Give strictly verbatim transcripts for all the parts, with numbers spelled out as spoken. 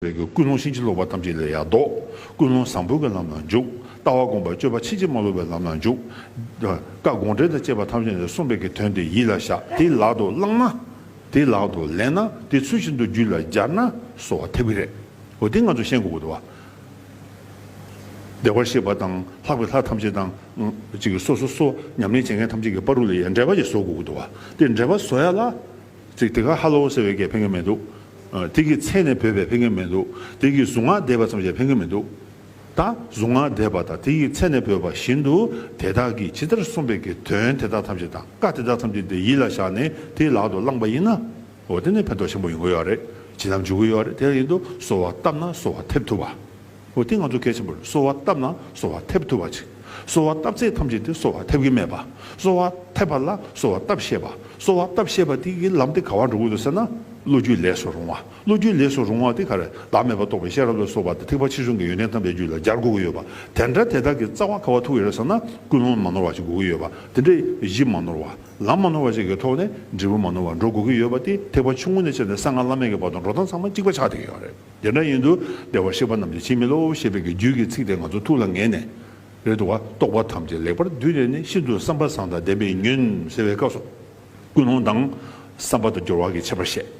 བའི་ཀུན་སློང་ཕྱིན་ཅི་ལོག་པ་ཐམས་ཅད་ལས་ཡང་ལྡོག་ཀུན་སློང་བཟང་པོའི་གི་ལམ་ལ་འཇུག་ལྟ་བ་སྒོམ་པ་སྤྱོད་པ་ཕྱིན་ཅི་མ་ལོག་པའི་ལམ་ལ་འཇུག་བཀའ་དགོངས་འགྲེལ་དང་བཅས་པ་ཐམས་ཅད་ནས་གསུངས་པའི་གི་དོན་དེ་ཡིད་ལ་བཞག་དེ་ལག་ཏུ་བླངས་ན། དེ་ལག་ཏུ་ལེན་ན། དེ་ཚུལ་བཞིན་དུ་རྒྱུད་ལ་སྦྱར་ན་གསོལ་བ་ཐེབས་ཀྱི་རེད། འོ་དེ་ང་ཚོ་ཤེས་དགོས་ཀྱི་འདུག་བ། བདེ་བར་གཤེགས་པ་དང་ལྷག་པའི་ལྷ་ཐམས་ཅད་དང་། ཅིག་སོ་སོ་སོ་ཉམས་ལེན་བྱེད་མཁན་ཐམས་ཅད་ཀྱི་བར་དུ་ལ་ཡང་འབྲེལ་བ་ཞིག་བཟོ་དགོས་ཀྱི་འདུག་བ། དེ་འབྲེལ་བ་བཟོ་ཡ་ལ། ཅིག་དེ་ག་ཧ་ལོ་ཟེར་བའི་གས་ཕན་གྱི་མི་འདུག་དེ་གི་ཚད་ནས་བོས་པས་ཕན་གྱི་མི་འདུག་དེ་གི་གཟུངས་སྔགས་བཟླས་པ་ཙམ་གྱིས་ཕན་གྱི་མི་འདུག་ད་གཟུངས་སྔགས་བཟླས་པ་དང་དེ་ཡི་ཚད་ནས་བོས་པ་བཞིན་དུ་དེ་དག་གིས་ཇི་ལྟར་གསུངས་པའི་གི་དོན་དེ་དག་ཐམས་ཅད་དང་བཀའ་དེ་དག་ཐམས་ཅད་དེ་ཡིད་ལ་བཞག་ནས་དེ་ལག་ཏུ་བླངས་པ་ཡིན་ན། འོ་དེ་ནི་ཕན་ཐོགས་ཆེན་པོ་ཡོང་གི་ཡོད་རེད། བྱིན་རླབས་འཇུག་གི་ཡོད་རེད། དེ་ཡིན་དུས་གསོལ་བ་བཏབ་ན་གསོལ་བ་ཐེབས་ཐུབ་པ། འོ་དེ་ང་ཚོ་གལ་ཆེན་པོ་རེད། གསོལ་བ་བཏབ་ན་གསོལ་བ་ཐེབས་ཐུབ་པ་ཅིག་གསོལ་བ་བཏབ་ཚད་ཐམས་ཅད་དེ་གསོལ་བ་ཐེབས་ཀྱི་མེད་པ། གསོལ་བ་ཐེབས་པ་ལ་གསོལ་བ་བཏབ་ཤེས་པ། གསོལ་བ་བཏབ་ཤེས་པ་དེ་གི་ལམ་དེ་ག་བར་འགྲོ་གི་འདུག་ཟེར་ན། བློ་རྒྱུད་ལས་སུ་རུང་བ། བློ་རྒྱུད་ལས་སུ་རུང་བ་དེ་ག་རེ། བདག་མེད་པ་རྟོགས་པའི་ཤེས་རབ་ལ་སོགས་པ་དང་ཐེག་པ་ཆེ་ཆུང་གི་ཡོན་ཏན་ཐམས་ཅད་རྒྱུད་ལ་སྦྱར་དགོས་ཀྱི་ཡོད་པ། དེ་འདྲ་དེ་དག་གི་རྩ་བ་ག་བ་ཐུག་ཡོད་རེད་ཟེར་ན། ཀུན་སློང་མ་ནོར་བ་ཞིག་དགོས་ཀྱི་ཡོད་པ། དེ་འདྲའི་གཞི་མ་ནོར་བ། ལམ་མ་ནོར་བ་ཞིག་གི་ཐོག་ནས་འབྲས་བུ་མ་ནོར་བ་འགྲོ་དགོས་ཀྱི་ཡོད་པ་དེ་ཐེག་པ་ཆུང་ངུ་ནས་བྱས་ནས་གསང་སྔགས་བླ་མེད་ཀྱི་བར་དུ་འགྲོ་སྟངས་ཚང་མ་གཅིག་པ་ཆགས་བསྡད་ཀྱི་ཡོད་རེད། དེ་འདྲ་ཡིན་དུས་བདེ་བར་གཤེགས་པ་རྣམས་ཀྱི་ཕྱིར་མི་སློབ་ཞེས་པའི་གི་རྒྱུད་ཀྱི་ཚིག་དེ་ང་ཚོ་ཐུགས་ལ་ངེས་ནས། རེད་འདུག་བ། རྟོགས་པ་ཐམས་ཅད་ལེགས་པར་བསྡུས་ནས་ནི། ཤིན་ཏུ་བསམ་པ་བཟང་དང་ལྡན་པས་ཉོན། ཟེར་བའི་སྐབས་སུ། ཀུན་སློང་དང་བསམ་པ་དང་སྦྱོར་བ་གི་ཁྱད་པར་བཤད།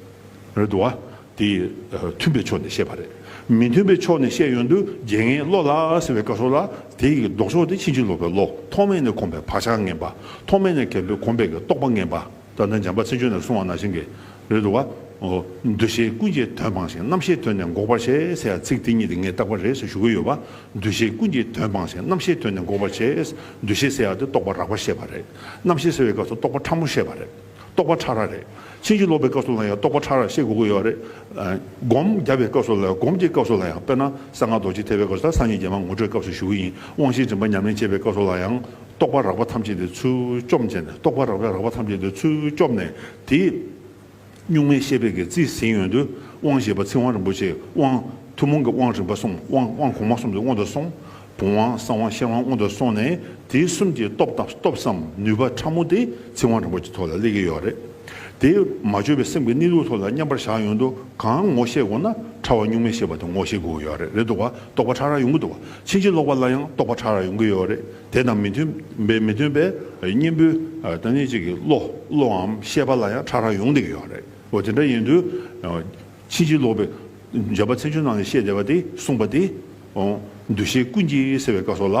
རེད་འདུག་བ། དེ་མཐུན་པའི་ཕྱོགས་ནས་བཤད་པ་རེད། མི་མཐུན་པའི་ཕྱོགས་ནས་བཤད་ཡོང་དུས་རྒྱལ་ངེས་བློ་ལ་ཟེར་བའི་སྐབས་སུ་ལ། དེ་ཡི་ལྡོག་ཕྱོགས་དེ་ཕྱིན་ཅི་ལོག་པའི་བློ། ཐོག་མེད་ནས་གོམས་པའི་བག་ཆགས་ངན་པ། ཐོག་མེད་ནས་གོམས་པའི་གོམས་པའི་གི་རྟོག་པ་ངན་པ། ད་ལྟ་འཇམ་དཔལ་མཚན་བརྗོད་ནས་གསུངས་པ་ནང་བཞིན་གྱི། རེད་འདུག་བ། འོ། འདུ་ཤེས་ཀུན་གྱི་དོན་སྤངས་ཤིང་། རྣམ་ཤེས་དོན་ནི་འགོག་པར་བྱེད། ཟེར་ཡ་ཚིག་དེ་གཉིས་དེ་ངས་བཏགས་པ་རེད་ཟེར་ཞུ་གི་ཡོད་པ། འདུ་ཤེས་ཀུན་གྱི་དོན་སྤངས་ཤིང་། རྣམ་ཤེས་དོན་ནི་འགོག་པར་བྱེད། འདུ་ཤེས་ཟེར་ཡ་དེ་རྟོག་པ་རགས་པ་བཤད་པ་རེད། རྣམ་ཤེས་ཟེར་བའི་སྐབས་སུ་རྟོག་པ་ཕྲ་མོ་བཤད་པ་རེད། རྟོག་པ་ཕྲ་རགས་རེད། ཕྱིན་ཅི་ལོག་པའི་སྐབས་སུ་ལ་ཡང་རྟོག་པ་ཕྲ་རགས་བཤད་དགོས་ཀྱི་ཡོད་རེད། སྒོམ་རྒྱབ་པའི་སྐབས་སུ་ལ་ཡང་། སྒོམ་གྱི་སྐབས་སུ་ལ་ཡང་། དཔེར་ན་གསང་སྔགས་རྡོ་རྗེ་ཐེག་པའི་སྐབས་སུ་ད་སངས་རྒྱས་ཀྱི་མ་ངོ་སྤྲོད་སྐབས་སུ་ཞུ་གི་ཡིན། དབང་བཞིའི་རིམ་པ་ཉམས་ལེན་བྱེད་པའི་སྐབས་སུ་ལ་ཡང་། རྟོག་པ་རགས་པ་ཐམས་ཅད་དེ་ཚུར་བཅོམ་བྱས་ནས། རྟོག་པ་རགས་པའི་རགས་པ་ཐམས་ཅད་དེ་ཚུར་བཅོམ་ནས། དེ་གཉུག་མའི་ཤེས་པའི་གི་རྩིས་ཟིན་ཡོང་དུས། དབང་ཞེས་པ་ཚིག་དབང་རིན་པོ་ཆེ། དབང་ཐུན་མོང་གི་དབང་རིམ་པ་གསུམ། དབང་དབང་གོང་མ་གསུམ་དེ་སྔོན་དུ་སོང་། བུམ་དབང་གསང་དབང་ཤེར་དབང་སྔོན་དུ་སོང་ནས། དེ་གསུམ་གྱི་སྟོབས་དང་སྟོབས་སམ་ནུས་པ་ཕྲ་མོ་དེ་ཚིག་དབང་རིན་པོ་ཆེའི་ཐོག་ལ་སླེབས་ཀྱི་ཡོད་རེད། དེ་མ་བཅོས་པའི་སེམས་ཀྱི་གནས་ལུགས་ཐོག་ལ་མཉམ་པར་བཞག་ཡོང་དུས། གང་ངོ་ཤེས་དགོས་ན་ཕྲ་བ་གཉུག་མའི་ཤེས་པ་དེ་ངོ་ཤེས་དགོས་ཀྱི་ཡོད་རེད། རེད་འདུག་བ། རྟོག་པ་ཕྲ་རགས་ཡོང་གི་འདུག་བ། ཕྱིན་ཅི་ལོག་པ་ལ་ཡང་རྟོག་པ་ཕྲ་རགས་ཡོང་གི་ཡོད་རེད། དེ་དང་མི་མཐུན་པའི་མི་མཐུན་པའི་གཉེན་པོའི་ད་ནི་གཅིག་གི་བློ་བློའམ་ཤེས་པ་ལ་ཡང་ཕྲ་རགས་ཡོང་བསྡད་ཀྱི་ཡོད་རེད། འོ་དེ་འདྲ་ཡིན་དུས། ཕྱིན་ཅི་ལོག་པའི་འཇམ་དཔལ་མཚན་བརྗོད་ནང་ནས་བཤད་བསྡད་པ་དེ་གསུངས་པ་དེ། འོ། འདུ་ཤེས་ཀུན་གྱི་ཟེར་བའི་སྐབས་སུ་ལ།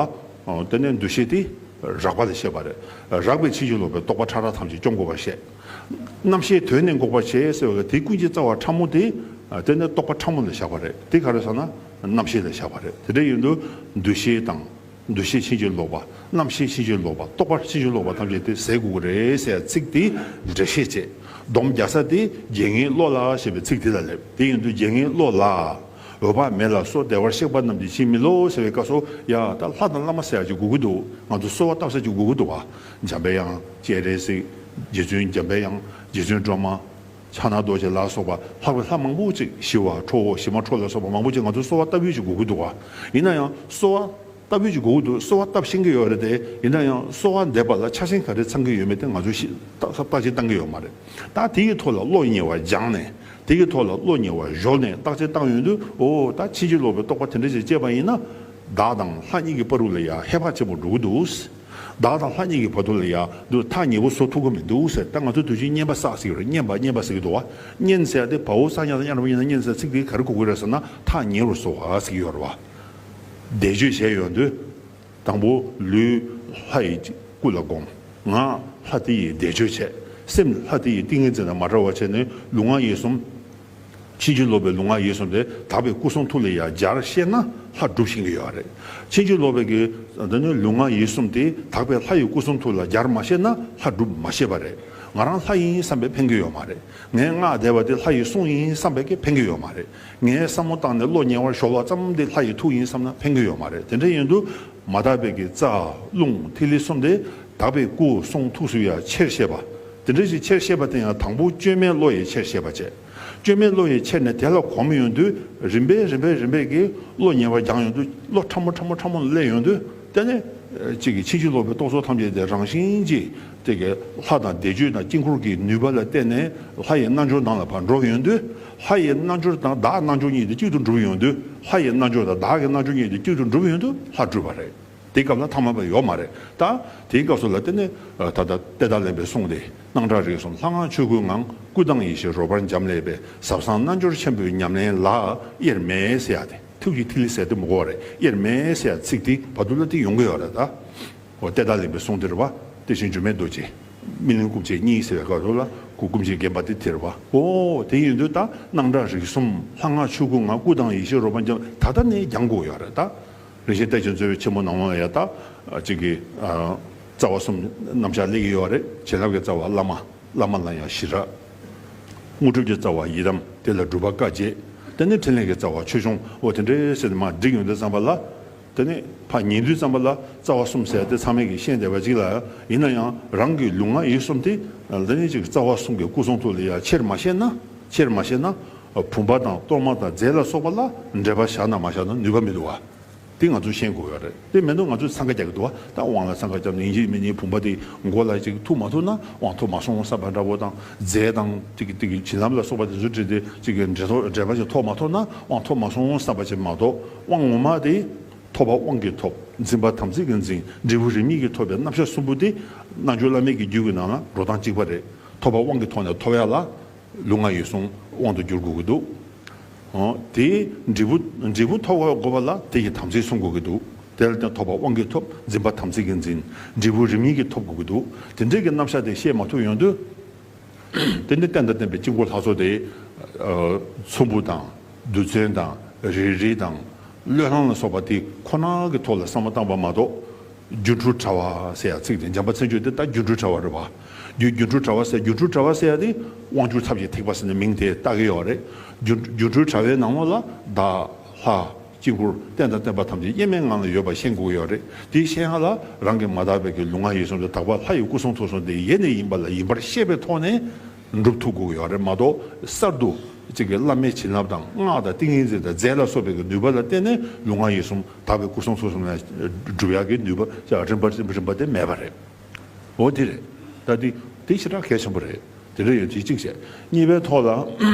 འོ་དེ་ནས་འདུ་ཤེས་དེ་རགས་པ་ལ་བཤད་པ་རེད། རགས་པས་ཕྱིན་ཅི་ལོག་པའི་རྟོག་པ་ཕྲ་རགས་ཐམས་ཅད་བཅོམ་དགོས་པར་བཤད། རྣམ་ཤེས་དོན་ནི་འགོག་པར་བྱེད་ཟེར་བའི་དེ་ཀུན་གྱི་རྩ་བ་ཕྲ་མོ་དེ། དེ་ནི་རྟོག་པ་ཕྲ་མོ་ལ་བཞག་པ་རེད། དེ་ག་རེ་ཟེར་ན་རྣམ་ཤེས་ལ་བཞག་པ་རེད། དེ་འདྲ་ཡིན་དུས་འདུ་ཤེས་དང་། འདུ་ཤེས་ཕྱིན་ཅི་ལོག་པ། རྣམ་ཤེས་ཕྱིན་ཅི་ལོག་པ། རྟོག་པ་ཕྱིན་ཅི་ལོག་པ་ཐམས་ཅད་དེ་ཟད་དགོས་ཀྱི་རེད་ཟེར་ཚིག་དེ་འགྲེལ་བཤད་བྱས། སྡོམ་རྒྱག་ས་དེ་རྒྱལ་ངེས་བློ་ལ་ཞེས་པའི་ཚིག་དེ་ལ་སླེབས། དེ་ཡིན་དུས་རྒྱལ་ངེས་བློ་ལ། འོད་དཔག་མེད་ལ་སོགས་བདེ་བར་གཤེགས་པ་རྣམས་ཀྱི་ཕྱིར་མི་སློབ་ཟེར་བའི་སྐབས་སུ། ཡ་ད་ལྷ་དང་བླ་མ་ཟེར་ཡ་ཅིག་དགོས་ཀྱི་འདུག་ང་ཚོ་གསོལ་བ་བཏབ་ས་ཅིག་དགོས་ཀྱི་འདུག་བ། འཇམ་པའི་དབྱངས། སྤྱན་རས་གཟིགས། རྗེ་བཙུན་འཇམ་པའི་དབྱངས། རྗེ་བཙུན་སྒྲོལ་མ། ཕྱག་ན་རྡོ་རྗེ་ལ་སོགས་པ་ལྷག་པའི་ལྷ་མང་པོ་ཅིག་ཞི་བ་ཁྲོ་བོ་ཞི་མ་ཁྲོ་ལ་སོགས་པ་མང་པོ་ཅིག་ང་ཚོ་གསོལ་བ་བཏབ་ཡུལ་ཅིག་དགོས་ཀྱི་འདུག་བ། ཡིན་ན་ཡང་གསོལ་བ་བཏབ་ཡུལ་ཅིག་དགོས་ཀྱི་འདུག་གསོལ་བ་བཏབ་ཤེས་ཀྱི་ཡོད་རེད་དེ། ཡིན་ན་ཡང་གསོལ་བ་འདེབས་པ་ལ་ཆ་ཤས་ག་རེ་ཚང་གི་ཡོད་མེད་དེ་ང་ཚོ་ཤེས་བརྟག་དཔྱད་བཏང་གི་ཡོད་མ་རེད། ད་དེ་ཡི་ཐོག་ལ་བློ་ཉེ་བར་སྦྱངས་ནས། དེ་ཡི་ཐོག་ལ་བློ་ཉེ་བར་གཞོལ་ནས་བརྟག་དཔྱད་བཏང་ཡོང་དུས། འོ་ད་ཕྱིན་ཅི་ལོག་པའི་རྟོག་པ་དེ་འདྲ་ཞིག་སྐྱེས་པ་ཡིན་ན། བདག་དང་ལྷ་གཉིས་ཀྱི་བར་དུ་ལ་ཡང་ཧེ་བག་ཆེན་པོ་འགྲོ་གི་འདུག་བདག་དང་ལྷ་གཉིས་ཀྱི་བར་དུ་ལ་ཡང་འདུག་ཐག་ཉེ་བོ་བཟོ་ཐུབ་ཀྱི་མི་འདུག་ཟེར། ད་ང་ཚོ་དུས་རྒྱུན་བསྙེན་པ་བསགས་ཟེར་གྱི་རེད། བསྙེན་པ་བསྙེན་པ་ཟེར་གྱི་འདུག་བ། བསྙེན་ཟེར་ཡ་དེ་བའོ་ས་ཉ་དང་ཉ་ར་བ་ཉ་ན་བསྙེན་ཟེར་ཚིག་དེ་ག་རེ་གོ་གི་རེད་ཟེར་ན། ཐག་ཉེ་རུ་བཟོ་བ་ཟེར་གྱི་ཡོད་རེད་བ། བཟླས་བརྗོད་བྱས་ཡོང་དུས། དང་པོ་ལུས་ལྷ་ཡི་སྐུ་ལ་བསྒོམ། ངག་ལྷ་དེ་ཡི་བཟླས་བརྗོད་བྱས། སེམས་ལྷ་དེ་ཡི་ཏིང་ངེ་འཛིན་དང་མ་བྲལ་བར་བྱས་ནས་ལུས་ངག་ཡིད་གསུམ། ཕྱིན་ཅི་ལོག་པའི་ལུས་ངག་ཡིད་གསུམ་དེ་དག་པའི་སྐུ་གསུང་ཐུགས་ལ་ཡང་སྦྱར་ཤེས་ན་ལྷ་སྒྲུབ་ཤེས་ཀྱི་ཡོད་རེད། ཕྱིན་ཅི་ལོག་པའི་གི་འདི་ནི་ལུས་ངག་ཡིད་གསུམ་དེ་དག་པའི་ལྷ་ཡི་སྐུ་གསུང་ཐུགས་ལ་སྦྱར་མ་ཤེས་ན་ལྷ་སྒྲུབ་མ་ཤེས་པ་རེད། ང་རང་ལྷ་ཡིན་བསམ་པས་ཕན་གྱི་ཡོད་མ་རེད། ངའི་སྔགས་བཟླས་པ་དེ་ལྷ་ཡི་གསུང་ཡིན་བསམ་པས་ཀྱི་ཕན་གྱི་ཡོད་མ་རེད། ངའི་བསམ་བློ་བཏང་ནས་བློ་ཉེ་བར་གཞོལ་བ་ཙམ་དེ་ལྷ་ཡི་ཐུགས་ཡིན་བསམ་ན་ཕན་གྱི་ཡོད་མ་རེད། དེ་འདྲ་ཡིན་དུས་མ་དག་པའི་གི་རྩ་རླུང་ཐིག་ལེ་གསུམ་དེ་དག་པའི་སྐུ་གསུང་ཐུགས་སུ་ཡང་ཆེར་བཤད་པ། དེ་འདྲ་ཞིག་ཆེར་བཤད་པ་དེ་ཡང་དང་པོ་བཅོས་མའི་བློ་ཡིས་ཆེར་བཤད་པ་བྱས། བཅོས་མའི་བློ་ཡིས་ཆེར་ནས་དེ་ལ་གོམས་ཡོང་དུས། རིམ་པས་རིམ་པས་རིམ་པས་ཀྱི་བློ་ཉེ་བར་སྦྱངས་ཡོང་དུས། བློ་ཕྲ་མོ་ཕྲ་མོ་ཕྲ་མོ་ལ་སླེབས་ཡོང་དུས། དེ་ནས་ གཅིག་གིས་ཕྱིན་ཅི་ལོག་པའི་རྟོག་ཚོགས་ཐམས་ཅད་དེ་རང་བཞིན་གྱིས་དེ་གའི་ལྷ་དང་བཟླས་བརྗོད་དང་དཀྱིལ་འཁོར་གྱི་ནུས་པ་ལ་བརྟེན་ནས་ལྷ་ཡི་རྣལ་འབྱོར་ནང་ལ་ཕར་འགྲོ་ཡོང་དུས། ལྷ་ཡི་རྣལ་འབྱོར་དང་བདག་རྣལ་འབྱོར་གཉིས་དེ་གཅིག་ཏུ་འགྲུབ་ཡོང་དུས། ལྷ་ཡི་རྣལ་འབྱོར་དང་བདག་གི་རྣལ་འབྱོར་གཉིས་དེ་གཅིག་ཏུ་འགྲུབ་ཡོང་དུས་ལྷ་གྲུབ་པ་རེད། དེའི་སྐབས་ལ་ཐ་མལ་པ་ཡོད་མ་རེད། ད་དེའི་སྐབས་སུ་ལ་དེ་ནི་ད་ལྟ་ཏེ་ད་ལེན་པའི་གསུང་དེ། སྣང་གྲགས་རིག་གསུམ་ལྷ་སྔགས་ཆོས་སྐུའི་ངང་། སྐུ་དང་ཡེ་ཤེས་རོལ་པར་འབྱམས་ཀླས་པའི། ཟབ་གསང་རྣལ་འབྱོར་ཆེན་པོའི་ཉམས་ལེན་ལ། དབྱེར་མེད་ཟེར་ཡ་དེ། ཐུགས་ཀྱི་ཐིག་ལེ་ཟེར་དེ་མི་གོ་བ་རེད། དབྱེར་མེད་ཟེར་ཡ་ཚིག་དེ་བར་དུ་ལ་དེ་ཡོང་གི་ཡོད་རེད་ད། འོ་ཏེ་ད་ལེན་པའི་གསུང་དེ་རེད་བ། དེ་བཞིན་འགྱུར་མེད་རྡོ་རྗེ། སྨིན་གླིང་སྐུ་མཆེད་གཉིས་ཟེར་བའི་སྐབས་སུ་ལ་སྐུ་སྐུ་མཆེད་བརྒྱན་པ་དེ་དེ་རེད་བ། འོ་དེ་ཡིན་དུས་ད་སྣང་གྲགས་རིག་གསུམ་ལྷ་སྔགས་ཆོས་སྐུའི་ངང་། སྐུ་དང་ཡེ་ཤེས་རོལ་པར་འབྱམས། ད་ལྟ་ནས་སྦྱང་དགོས་ཡོད་རེད་ད། རིན་ཆེན་གཏེར་ཆེན་རྩ་བའི་ཆེན་མོ་ནང་ལོགས་ལ་ཡ་ད། གཅིག་གི། རྩ་བ་གསུམ་རྣམ་གཞག་སླེབས་ཀྱི་ཡོད་རེད། བྱིན་རླབས་ཀྱི་རྩ་བ་བླ་མ། བླ་མ་ལ་ཡང་ཞི་རགས། དངོས་གྲུབ་ཀྱི་རྩ་བ་ཡི་དམ། དེ་ལ་སྒྲུབ་པ་བཀའ་བརྒྱད། དེ་ནས་འཕྲིན་ལས་ཀྱི་རྩ་བ་ཆོས་སྐྱོང་། འོ་དེ་འདྲའི་ཟེར་ནས་མར་བསྒྲིགས་ཡོང་དུས་ཙམ་པ་ལ། དེ་ནས་ཕར་ཉན་དུས་ཙམ་པ་ལ་རྩ་བ་གསུམ་ཟེར་དེ་ཚང་མས་ཀྱིས་ཤེས་བསྡད་པ་ཅིག་ལ། ཡིན་ན་ཡང་རང་གི་ལུས་ངག་ཡིད་གསུམ་དེ། དེ་ནས་ཅིག་རྩ་བ་གསུམ་གྱི་སྐུ་གསུང་ཐུགས་ལ་ཡ་ཆེར་མ་བཤད་ན། ཆེར་མ་བཤད་ན། བུམ་པ་དང་གཏོར་མ་དང་རྫས་ལ་སོགས་པ་ལ་འབྲེལ་བ་བཞག་ན་མ་བཞག་ན་ནུས་པ་མི་འདུག་བ། དེ་ང་ཚོས་ཤེས་དགོས་ཡོད་རེད། དེ་མེད་དུས་ང་ཚོས་འཚང་ཁ་རྒྱག་གི་འདུག་བ། ད་དབང་ལ་འཚང་ཁ་བརྒྱབ་ནས་ཡིན་གཅིག་མིན་གཉིས་བུམ་པ་དེ་མགོ་ལ་ཅིག་ཐུག་མ་ཐུག་ན་དབང་ཐོབ་མ་སོང་བསམ་པ་འདྲ་བོ་དང་། རྫས་དང་ཅིག་ཅིག་བྱིན་རླབས་ལ་སོགས་པ་དེ་ཚོ་བྲིས་ཏེ་ཅིག་གི་འབྲེལ་ཐོག་འབྲེལ་བ་ཞིག་ཐོབ་མ་ཐུབ་ན་དབང་ཐོབ་མ་སོང་བསམ་པ་ཅིག་མ་གཏོགས། དབང་ངོ་མ་དེ་ཐོབ་པ་དབང་གིས་ཐོབ། འཛིན་པ་དམ་ཚིག་གིས་འཛིན། འབྲས་བུ་རིམ་གཉིས་ཀྱིས་ཐོབ་པའི་རྣམ་གཞག་གསུམ་པོ་དེ་རྣལ་འབྱོར་བླ་མེད་ཀྱི་རྒྱུད་ཀྱི་ནང་ལ་འགྲོ་སྟངས་གཅིག་པ་རེད། ཐོབ་པ་དབང་གིས་ཐོབ་ནས་ཐོབ་ཡ་ལ། ལུས་ངག་ཡིད་གསུམ་དབང་དུ་བསྒྱུར་དགོས་ཀྱི་འདུག། ཨོ། དེའི་འབྲས་བུ། འབྲས་བུ་ཐོབ་དགོས་པ་ལ་དེ་ཡི་དམ་ཚིག་སྲུང་དགོས་ཀྱི་འདུག། དེ་ལ་བརྟེན་ཐོབ་པ་དབང་གིས་ཐོབ། འཛིན་པ་དམ་ཚིག་གིས་འཛིན། འབྲས་བུ་རིམ་གཉིས་ཀྱིས་ཐོབ་དགོས་ཀྱི་འདུག། དེ་འདྲའི་གི་རྣམ་གཞག་དེ་བཤད་མ་ཐུབ་ཡོང་དུས། དེ་ནི་རྟེན་དང་བརྟེན་པའི་དཀྱིལ་འཁོར་ལྷ་ཚོགས་དེ། ཚོམ་བུ་དང་། རྡུལ་ཚོན་དང་། རིལ་རིལ་དང་། བློས་བསླང་ལ་སོགས་པ་དེ་ཁོ་ན་གི་ཐོག་ལ་བསམ་བློ་བཏང་པ་མ་གཏོགས། སྒྱུ་འཕྲུལ་དྲ་བ་ཟེར་ཡ་ཚིག་དེ་འཇམ་དཔལ་མཚན་བརྗོད་དེ་ད་སྒྱུ་འཕྲུལ་དྲ་བ་རེད་བ། སྒྱུ་སྒྱུ་འཕྲུལ་དྲ་བ་ཟེར། སྒྱུ་འཕྲུལ་དྲ་བ་ཟེར་ཡ་དེ་དབང་སྒྱུར་ཐབས་ཀྱི་ཐེག་པ་ཟེར་ནས་མིང་དེ་བཏགས་ཀྱི་ཡོད་རེད། སྒྱུ་སྒྱུ་འཕྲུལ་དྲ་བའི་ནང་ལོགས་ལ་བདག་ལྷ་དཀྱིལ་འཁོར་རྟེན་དང་བརྟེན་པ་ཐམས་ཅད་དབྱེར་མེད་ངང་ལ་ཡོད་པ་ཤེས་དགོས་ཀྱི་ཡོད་རེད། དེ་ཤེས་ཡ་ལ་རང་གི་མ་དག་པའི་གི་ལུས་ངག་ཡིད་གསུམ་དུ་དག་པ་ལྷ་ཡི་སྐུ་གསུང་ཐུགས་གསུམ་དེ་ཡེ་ནས་ཡིན་པ་ལ་ཡིན་པར་ཤེས་པའི་ཐོག་ནས། འགྲུབ་ཐུབ་དགོས་ཀྱི་ཡོད་རེད་མ་གཏོགས། གསར་དུ་ཅིག་གི་བླ་མའི་བྱིན་རླབས་དང་སྔགས་དང་ཏིང་ངེ་འཛིན་དང་རྫས་ལ་སོགས་པའི་གི་ནུས་པ་ལ་བརྟེན་ནས་ལུས་ངག་ཡིད་གསུམ་དག་པའི་སྐུ་གསུང་ཐུགས་གསུམ་ལ་སྒྲུབ་ཡག་གི་ནུས་པ་རིམ་པ་རིམ་པ་རིམ་པ་དེ་མེད་པ་རེད། འོ་དེ་རེད། ད་དེ་དེ་ཞེ་དྲག་གལ་ཆེན་པོ་རེད། དེ་འདྲ་ཡོད་དེ་གཅིག་བྱས། གཉིས་པའི་ཐོག་ལ།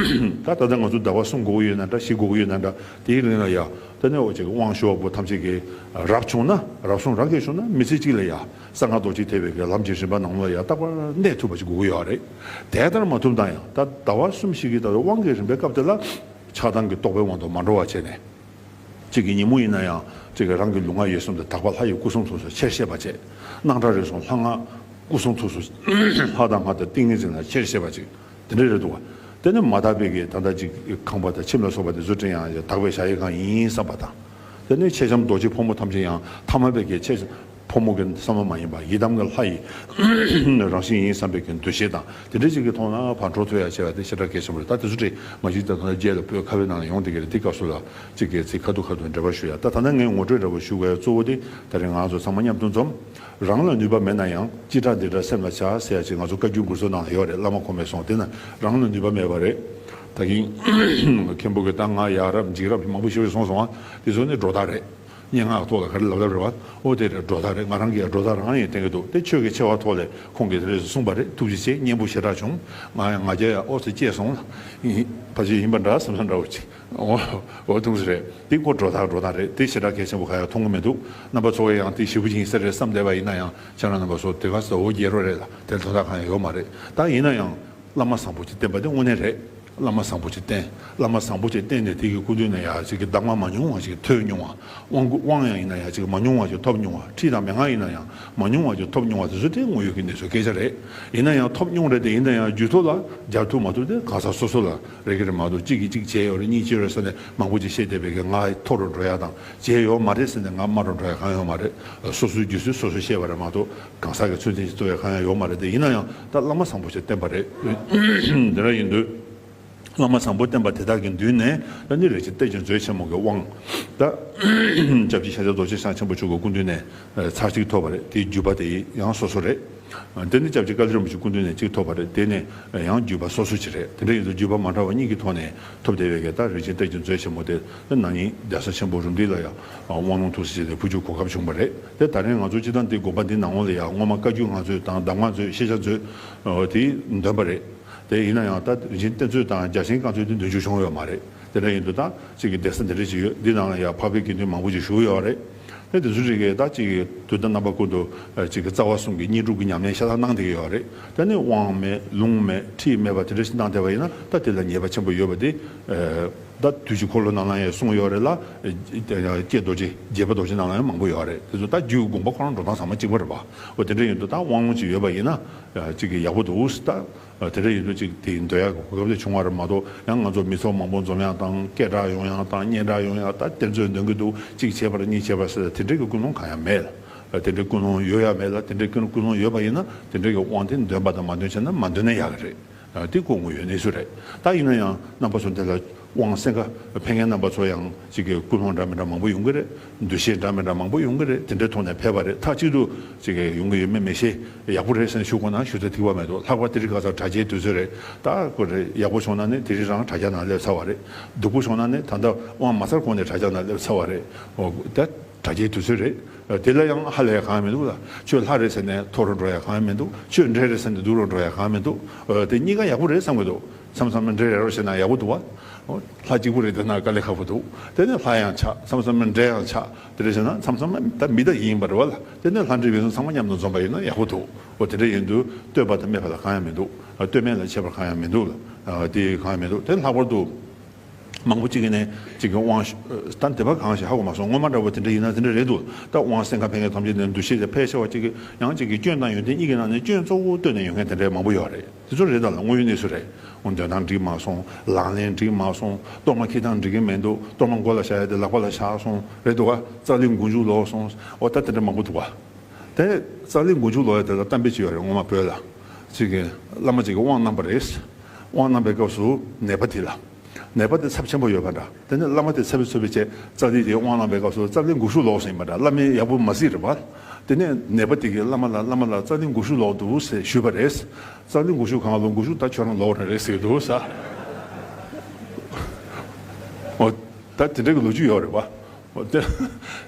ད་ད་ལྟ་ང་ཚོ་ཟླ་བ་གསུམ་དགོས་ཀྱི་ཡོད་ན་འདྲ། བཞི་དགོས་ཀྱི་ཡོད་ན་འདྲ། དེའི་རིང་ལ་ཡ། ད་ནི་འོ་ཅིག་དབང་ཞུ་བ་པོ་ཐམས་ཅད་ཀྱིས་རབ་བྱུང་ན། རབ་བྱུང་རབ་རྒྱས་བྱུང་ན་མི་ཚེ་གཅིག་ལ་ཡ། གསང་སྔགས་རྡོ་རྗེ་ཐེག་པའི་གི་ལམ་གྱི་རིམ་པ་ནང་ལ་ཡ་རྟག་པར་གནས་ཐུབ་པ་ཞིག་དགོས་ཀྱི་ཡོད་རེད། དེ་ལྟར་མ་ཐུབ་ན་ཡང་ད་ཟླ་བ་གསུམ་བཞི་གི་ད་དབང་གི་རིམ་པའི་སྐབས་དེ་ལ་ཆགས་སྡང་གི་རྟོག་པའི་དབང་དུ་མ་འགྲོ་བ་བྱས་ནས། གཅིག་གི་ཉིན་མོ་ཡིན་ན་ཡང་གཅིག་གི་རང་གི་ལུས་ངག་ཡིད་གསུམ་དུ་དག་པ་ལྷ་ཡི་སྐུ་གསུང་ཐུགས་སུ་ཆེར་བཤད་པ་བྱས། སྣང་གྲགས་རིག་གསུམ་ལྷ་སྔགས་སྐུ་གསུང་ཐུགས་སུ་ལྷ་དང་སྔགས་དང་ཏིང་ངེ་འཛིན་ལ་ཆེར་བཤད་པ་ཅིག། དེ་འདྲ་རེད་འདུག་བ། དེ་ནི་མ་དག་པའི་གི་ད་ལྟ་ཅིག་ཁང་པ་དང་ཁྱིམ་ལ་སོགས་པ་དེ་ཚོ་བྲན་ཡང་དག་པའི་ཞག་ཡི་གང་ཡིན་བསམ་པ་དང་། དེ་ནི་མཆེད་ལྕམ་རྡོ་རྗེ་ཕོ་མོ་ཐམས་ཅད་ཡང་ཐ་མལ་པའི་གི་མཆེད་ལྕམ་ཕོ་མོ་གི་བསམ་པ་མ་ཡིན་པ་ཡི་དམ་གྱི་ལྷ་ཡི་རང་བཞིན་ཡིན་བསམ་པའི་གི་འདུ་ཤེས་དང་དེ་འདྲ་ཅིག་གི་ཐོག་ན་ཕར་འགྲོ་ཐུབ་ཡ་བྱས་པ་དེ་ཞེ་དྲག་གལ་ཆེན་པོ་རེད། ད་དེ་ཚོ་བྲིས་མ་གཞི་ད་ཐོག་ན་རྗེས་ལ་བོད་ཁ་བའི་ནང་ལ་ཡོང་བསྡད་ཀྱི་རེད། དེ་སྐབས་སུ་ལ་ཅིག་གི་ཚིག་ཁ་ཐུག་ཁ་ཐུག་འགྲེལ་པ་ཞུ་ཡ། ད་ད་ལྟ་ངས་ངོ་སྤྲོད་འདྲ་པོ་ཞུ་དགོས་ཡ་གཙོ་བོ་དེ་ད་རེས་ང་ཚོ་ཚང་མ་མཉམ་དུ་འཛོམས། རང་ལ་ནུས་པ་མེད་ན་ཡང་། ཅི་དྲག་འདི་དྲག་སེམས་ལ་བྱ་ཟེར་ཡ་ཅིག་ང་ཚོ་བཀའ་བརྒྱུད་མགུར་མཚོ་ནང་ལ་ཡོད་རེད། བླ་མ་ཁོ་མོས་གསུངས། དེ་ན་རང་ལ་ནུས་པ་མེད་པ་རེད། ད་གིན་མཁན་པོ་གིས་ད་ང་ཡ་རབས་འཇིགས་རབས་མང་པོ་ཞིག་གསུངས་སོང་ང་། དེ་ཚོ་ནི་སྒྲོ་བཏགས་རེད། སྙན་ངག་ཐོག་ལ་ག་རེ་ལབ་ལབ་རེད་བ། ཨོ་དེ་རེད། སྒྲོ་བཏགས་རེད། ང་རང་གིས་སྒྲོ་བཏགས་རང་ཡིན་བསྟན་གྱི་འདུག། དེ་ཆོས་ཀྱི་ཆེ་བ་ཐོག་ལས་ཁོང་གིས་དེ་རེད་གསུངས་པ་རེད། ཐུགས་རྗེ་ཆེ། སྙན་པོ་ཞེ་དྲག་བྱུང་། ང་ཡང་ང་རྒྱལ་ཡང་ཨོ་ཙི་སྐྱེས་སོང་། ཕལ་ཆེར་ཡིན་པ་འདྲ་བསམ་བསམ་འདྲ་བོ་ཅིག། འོ། འོ་ཐུགས་སུ་རེད། འདི་ཁོ་སྒྲོ་བཏགས་སྒྲོ་བཏགས་རེད། དེ་ཞེ་དྲག་གལ་ཆེན་པོ་ག་ཡང་མཐོང་གི་མི་འདུག། རྣམ་པ་ཚོ་གིས་ཡང་དེ་ཞེ་པོ་ཅིག་ཡིན་ས་རེད་བསམ་བསྡད་པ་ཡིན་ན་ཡང་། ཁྱེད་རང་རྣམ་པ་ཚོ་དེ་ག་ས་འོ་བརྒྱལ་རོགས་རེད་ལ། དེར་དོན་དག་གང་ཡང་ཡོད་མ་རེད། ད་ཡིན་ན་ཡང་། བླ་མ་བཟང་པོ་ཅིག་བསྟེན་པ་དེ་དངོས་གནས་རེད། བླ་མ་བཟང་པོ་ཅིག་བསྟེན། བླ་མ་བཟང་པོ་ཅིག་བསྟེན་ནས་དེ་གི་སྐུ་མདུན་ནས་ཡང་ཅིག་གི་གདམས་ངག་མ་ཉུང་བ་ཅིག་ཐོས་མྱོང་བ། དབང་བསྐུར་དབང་ཡང་ཡིན་ན་ཡང་ཅིག་མ་ཉུང་བ་ཅིག་ཐོབ་མྱོང་བ། ཁྲིད་དང་མན་ངག་ཡིན་ན་ཡང་མ་ཉུང་བ་ཅིག་ཐོབ་མྱོང་བ་དེ་ཚོ་དེ་དངོས་ཡོད་ཀྱི་གནས་ཚུལ་སྐད་ཆ་རེད། ཡིན་ན་ཡང་ཐོབ་མྱོང་རེད་དེ། ཡིན་ན་ཡང་རྒྱུད་ཐོག་ལ་སྦྱར་ཐུབ་མ་ཐུབ་དེ་གང་ཟག་སོ་སོ་ལ། རེ་གི་རེ་མ་གཏོགས་གཅིག་གིས་གཅིག་བྱས་ཡོད་རེད། གཉིས་བྱས་ཡོད་རེད་ཟེར་ནས་མང་པོ་ཅིག་བཤད་བསྡད་པའི་གི་ང་མཐོ་རུ་འགྲོ་ཡ་དང་། བྱས་ཡོད་མ་རེད་ཟེར་ནས་ང་དམའ་རུ་འགྲོ་ཡ་གང་ཡོད་མ་རེད། སོ་སོའི་རྒྱུད་སྲོལ་སོ་སོས་བཤད་པ་རེད་མ་གཏོགས། གང་ཟག་གི་ཚུལ་ལྡན་ཞིག་བརྩི་བའི་གང་ཡང་ཡོད་མ་རེད་དེ། ཡིན་ན་ཡང་ད་བླ་མ་བཟང་པོ་ཞིག་བསྟེན་པ་རེད། དེ་འདྲ་ཡིན་དུས། བླ་མ་བཟང་པོ་བསྟེན་པ་དེ་དག་གི་མདུན་ནས་ད་ནི་རིན་ཆེན་གཏེར་གྱི་མཛོད་ཆེན་མོ་གི་དབང་ད་སྐྱབས་རྗེ་ཤཱཀྱ་རྡོ་རྗེ་འཆང་ཆེན་པོ་མཆོག་གི་སྐུ་མདུན་ནས་ཚར་གཅིག་ཐོབ་པ་རེད། དེའི་བརྒྱུད་པ་དེ་ཡང་སོ་སོ་རེད། དེ་ནི་སྐྱབས་རྗེ་ཀ་ལི་རིན་པོ་ཆེ་སྐུ་མདུན་ནས་གཅིག་ཐོབ་པ་རེད། དེ་ནས་ཡང་བརྒྱུད་པ་སོ་སོ་ཅིག་རེད། དེ་འདྲ་ཡིན་དུས་བརྒྱུད་པ་མ་འདྲ་བ་གཉིས་ཀྱི་ཐོག་ནས་ཐོབ་བསྡད་པའི་གི་ད་རིན་ཆེན་གཏེར་གྱི་མཛོད་ཆེན་མོ་དེ་ནང་ཉིད་གདན་ས་ཆེན་པོ་རུ་འདི་ལ་ཡང་དབང་ལུང་ཐུགས་སྲས་བྱས་ནས་ཕུལ་རྒྱུའི་གོ་སྐབས་བྱུང་བ་རེད། དེ་ད་རིང་ང་ཚོ་སྤྱི་བཏང་འདི་དགོན་པ་འདི་ནང་ལོགས་ལ་ཡང་སྔོན་མ་བཀའ་བརྒྱུད་སྔགས་མཛོད་དང་གདམས་ངག་མཛོད་ཤེས་བྱ་མཛོད་དེ་འདོན་པ་རེད། དེ་ཡིན་ན་ཡང་ད་རིན་ཆེན་གཏེར་མཛོད་དང་རྒྱ་ཆེན་བཀའ་མཛོད་དེ་འདོན་རྒྱུ་བྱུང་ཡོད་མ་རེད། དེ་འདྲ་ཡིན་དུས་ད་ཅིག་གི་གདན་ས་འདི་འདྲ་ཅིག་ཡོད། འདི་ནང་ལ་ཡང་འཕགས་པའི་དགེ་འདུན་མང་པོ་ཅིག་བཞུགས་ཡོད་རེད། དེ་དེ་ཚོ་རིགས་ཀྱི་ད་ཅིག་གི་དུས་དང་རྣམ་པ་ཀུན་ཏུ་ཅིག་གི་རྩ་བ་གསུམ་གྱི་དངོས་གྲུབ་ཀྱི་ཉམས་ལེན་ཤ་སྟག་གནང་བསྡད་ཀྱི་ཡོད་རེད། དེ་ནས་དབང་མེད་ལུང་མེད་ཁྲིད་མེད་པ་དེ་འདྲ་ཞིག་གནང་བསྡད་པ་ཡིན་ན་ད་དེ་ལ་ཉེས་པ་ཆེན་པོ་ཡོད་པ་དེ་ད་དུས་ཀྱི་འཁོར་ལོ་ནང་ལ་ཡང་གསུངས་ཡོད་རེད་ལ། ཀྱེ་རྡོ་རྗེ་རྒྱས་པ་རྡོ་རྗེ་ནང་ལ་ཡང་མང་པོ་ཡོད་རེད། དེ་ཚོ་ད་རྒྱུད་དགོངས་པ་ཁོ་རང་འགྲོ་སྟངས་ཚང་མ་གཅིག་པ་རེད་པ། འོ་དེ་འདྲ་ཡིན་དུས་ད་དབང་ལུང་ཅིག་ཡོད་པ་ཡིན་ན་ཅིག་གི་ཡག་པོ་འདུག་ད། དེ་འདྲ་ཡིན་དུས་ཅིག་དེ་འདོན་ཡག་གི་གོ་སྐབས་དེ་བྱུང་བ་རེད་མ་གཏོགས། ཡང་ང་ཚོ་མི་ཚོགས་མང་པོ་འཛོམས་ཡག་དང་སྐད་གྲགས་ཡོང་ཡག་དང་སྙན་གྲགས་ཡོང་ཡག་ད་གཏེར་མཛོད་འདོན་གྱི་འདུག་གཅིག་བྱས་པ་རེད་གཉིས་བྱས་པ་ཟེར་དེ་འདྲའི་གི་ཀུན་སློང་གང་ཡང་མེད་ལ། དེ་འདྲའི་ཀུན་སློང་ཡོད་ཡག་མེད་ལ། དེ་འདྲའི་ཀུན་ཀུན་སློང་ཡོད་པ་ཡིན་ན་དེ་འདྲའི་གི་དབང་དེ་འདོན་པ་དང་མ་འདོན་བྱས་ན་མ་འདོན་ན་ཡག་གི་རེད། དེ་ཁོ་དངོས་ཡོད་གནས་ཚུལ་རེད། ད་ཡིན་ན་ཡང་རྣམ་པ་ཚོ་འདི་ལ་དབང་སེང་ག་ཕེབས་མཁན་རྣམ་པ་ཚོ་ཡང་ཅིག་གི་ཀུན་སློང་འདྲ་མི་འདྲ་མང་པོ་ཡོང་གི་རེད། འདུ་ཤེས་འདྲ་མི་འདྲ་མང་པོ་ཡོང་གི་རེད། དེ་འདྲའི་ཐོག་ནས་ཕེབས་པ་རེད། མཐའ་གཅིག་ཏུ་ཅིག་གི་ཡོང་གི་ཡོད་མེད་མི་ཤེས། ཡག་པོ་རེད་ཟེར་ནས་ཞུ་དགོས་ན་ཞུ་ཚོད་ཐིག་པ་མེད་འདུག་ལྷག་པར་དེ་རིང་ཁ་སང་གྲ་རྒྱའི་དུས་ཚོད་རེད། ད་ཁོ་རེ་ཡག་པོ་བྱུང་ན་ནི་དེ་རིང་རང་དྲ་རྒྱ་ནང་སླེབས་ཚར་བ་རེད། སྡུག་པོ་བྱུང་ན་ནི་ད་ལྟ་དབང་མ་ཚར་གོང་ནས་དྲ་རྒྱ་ནང་སླེབས་ཚར་བ་རེད། འོ་ད་དྲ་རྒྱའི་དུས་ཚོད་རེད། དེ་ལ་ཡང་ཧ་ལས་གང་ཡང་མི་འདུག་ལ། ཁྱོད་ལྷ་རེད་ཟེར་ནས་མཐོ་རུ་འགྲོ་ཡག་གང་ཡང་མི་འདུག་ཁྱོད་འདྲེ་རེད་ཟེར་ནས་སྡུག་རུ་འགྲོ་ཡག་གང་ཡང་མི་འདུག་འོ་དེ་གཉིས་ཀ་ཡག་པོ་རེད་བསམ་གྱི་འདུག་མཚམས་མཚམས་འདྲེ་རེད་རོགས་བྱས་ན་ཡག་པོ་འདུག་བ། ལྷ་གཅིག་པུ་རེད་དེ་ན་དཀའ་ལས་ཁག་པོ་འདུག་དེ་ནས་ལྷ་ཡང་ཆགས། མཚམས་མཚམས་འདྲེ་ཡང་ཆགས། དེ་འདྲ་བྱས་ན་མཚམས་མཚམས་ད་མི་ད་ཡིན་པ་རེད་བ་ལ། དེ་ནས་ལྷ་འདྲེ་ཡོད་ཚང་མ་མཉམ་དུ་འཛོམས་པ་ཡིན་ན་ཡག་པོ་འདུག་འོ་དེ་འདྲ་ཡིན་དུས་བསྟོད་པ་དང་སྨད་པ་ལ་གང་ཡང་མི་འདུག་བསྟོད་སྨད་ལ་ཆད་པ་གང་ཡང་མི་འདུག་ལ། དེ་གང་ཡང་མི་འདུག་དེ་ལྷག་པར་དུ། མང་པོ་གཅིག་གིས་ནས་གཅིག་གི་དབང་ད་དེ་བ་གང་ཞིག་ཧ་གོ་མ་སོང་། སྔོན་མ་འདྲ་བོ་དེ་འདྲ་ཡིན་ན་དེ་འདྲ་རེད་འདུག་ད་དབང་སེང་ག་ཕེབས་མཁན་ཐམས་ཅད་ནས་འདུ་ཤེས་དེ་ཕལ་ཆེ་བ་གཅིག་གིས་ཡང་གཅིག་གི་སྐྱོན་དང་ཡོན་ཏན་གཉིས་ཀྱི་ནང་ནས་སྐྱོན་གཙོ་བོ་བཏོན་ནས་ཡོང་མཁན་དེ་འདྲ་མང་པོ་ཡོད་རེད། དེ་ཚོ་རེད་ད་ལ་དངོས་ཡོད་གནས་ཚུལ་རེད། འོ་འདོན་སྟངས་འགྲིག་མ་སོང་། ལག་ལེན་འགྲིག་མ་སོང་། གཏོར་མ་འཁྱེར་སྟངས་འགྲིག་གི་མི་འདུག་གཏོར་མ་མགོ་ལ་བཞག་ཡ་དེ་ལག་པ་ལ་བཞག་སོང་རེད་འདུག་ག་རྩ་ལས་མགོ་མཇུག་ལོག་སོང་། འོ་ད་དེ་འདྲ་མང་པོ་འདུག་ག་དེ་རྩ་ལས་མགོ་མཇུག་ལོག་ཡ་དེ་ལ་གཏམ་དཔེ་ཅིག་ཡོད་རེད། སྔོན་མ་བོད་ལ་གཅིག་གི་བླ་མ་གཅིག་གིས་དབང་གནང་པ་རེད། དབང་གནང་པའི་སྐབས་སུ་ནད་པ་དེ་ལ། ནད་པ་དེ་ཚབས་ཆེན་པོ་ཡོད་པ་འདྲ། དེ་ནས་བླ་མ་དེ་ཚབ་ཚུབ་པའི་ཆེད་རྩ་ལས་དེ་དབང་གནང་པའི་སྐབས་སུ་རྩ་ལས་མགོ་ཤུ་ལོག་སོང་ཡིན་པ་འདྲ། བླ་མས་ཡག་པོ་མ་གཟིགས་རེད་པ། དེ་ནས་ནད་པ་དེ་གིས་བླ་མ་ལ་བླ་མ་ལ་རྩ་ལས་མགོ་ཤུ་ལོག་འདུག་ཟེར་ཞུས་པ་རེད། རྩ་ལས་མགོ་ཤུ་གང་ལོག་མགོ་ཤུ་ད་ཁྱོད་རང་ལོག་རེད་རེད་ཟེར་འདུག་ས། འོ། ད་དེ་འདྲ་གི་ལོ་རྒྱུས་ཡོད་རེད་པ། འོ་དེ།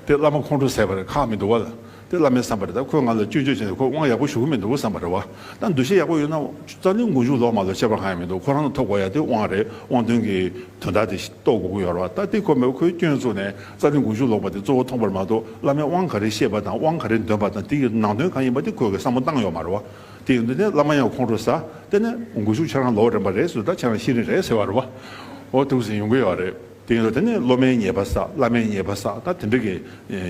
དེ་བླ་མ་ཁོང་ཁྲོ་ཟ་བ་རེད། ཁག་མི་འདུག་བ་ལ། དེ་བླ་མས་བསམ་པ་རེད། ད་ཁོས་ང་ལ་སྐྱོན་བརྗོད་བྱས་ནས་ཁོ་དབང་ཡག་པོ་ཞུ་གི་མི་འདུག་བསམ་པ་རེད་བ། ད་འདུ་ཤེས་ཡག་པོ་ཡོད་ན་རྩ་ལས་མགོ་མཇུག་ལོག་མ་ལོག་ཁྱད་པར་གང་ཡང་མི་འདུག་ཁོ་རང་ལ་ཐོབ་དགོས་ཡ་དེ་དབང་རེད། དབང་དོན་གྱི་དོན་དག་དེ་རྟོགས་དགོས་ཀྱི་ཡོད་རེད་བ། ད་དེ་ཁོ་མེད་པ་ཁོའི་སྐྱོན་བཙུགས་ནས་རྩ་ལས་མགོ་མཇུག་ལོག་པ་དེ་གཙོ་བོ་མཐོང་བར་མ་གཏོགས། བླ་མས་དབང་ག་རེ་བཤད་པ་དང་དབང་ག་རེ་འདོན་པ་དང་དེ་ཡི་ནང་དོན་གང་ཡིན་པ་དེ་ཁོས་གི་བསམ་བློ་བཏང་ཡོད་མ་རེད་བ། དེ་ཡིན་དུས་ནས་བླ་མ་ཡང་ཁོང་ཁྲོ་ཟ། དེ་ནས་མགོ་མཇུག་ཁྱེད་རང་ལོག་རན་པ་རེད་ཟེར། ད་ཁྱེད་རང་ཤེས་རིག་རེད་ཟེར་བ་རེད་བ། འོ་འདུག་སེ་ཡོང་གི་ཡོད་རེད། དེ་ཡིན་དུས་དེ་ནས་སློབ་མའི་ཉེས་པ་བསགས། བླ་མའི་ཉེས་པ་བསགས། ད་དེ་འདྲ་གི་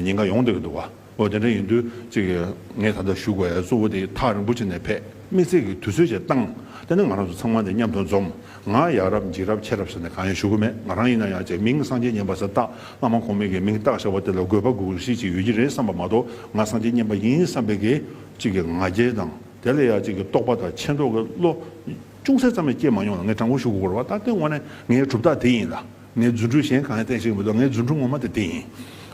ཉེན་ཁ་ཡོང་བསྡད་ཀྱི་འདུག་བ། འོ་དེ་འདྲ་ཡིན་དུས་ཅིག་ངས་ད་ལྟ་ཞུ་དགོས་ཡ་གཙོ་བོ་དེ་ཐག་རིང་པོ་ཅིག་ནས་ཕེབས། དམིགས་བསལ་གྱི་དུས་ཚོད་ཅིག་བཏང་། དེ་ནས་ང་རང་ཚོ་ཚང་མ་དེ་མཉམ་དུ་འཛོམས། ང་ཡ་རབས་འཇིགས་རབས་ཆེ་རབས་ཟེར་ནས་གང་ཡང་ཞུ་གི་མེད། ང་རང་ཡིན་ན་ཡང་ཅིག་མིང་སངས་རྒྱས་མཉན་པ་ཟེར་བཏགས། བླ་མ་གོང་མའི་གི་མིང་བཏགས་བཞག་པ་དེ་ལ་དགོས་པ་དགོས་གཞི་ཅིག་ཡོད་ཀྱི་རེད་བསམ་པ་མ་གཏོགས། ང་སངས་རྒྱས་མཉན་པ་ཡིན་བསམ་པའི་གི་ཅིག་གི་ང་རྒྱལ་དང་། དེ་ལ་ཡང་ཅིག་གི་རྟོག་པ་དང་མཁྱེན་རྟོགས་ཀྱི་བློ་ཅུང་ཟད་ཙམ་ཡང་སྐྱེས་མ་མྱོང་ལ། ངས་དྲང་པོ་ཞུ་དགོས་རེད་བ། ད་དེ་དངོས་གནས་ངའི་གྲུབ་རྟགས་དེ་ཡིན་ལ། ངའི་རྫུ་འཕྲུལ་གཞན་གང་ཡང་བསྟན་ཤེས་ཀྱི་མི་འདུག་ངའི་རྫུ་འཕྲུལ་ངོ་མ་དེ་དེ་ཡིན།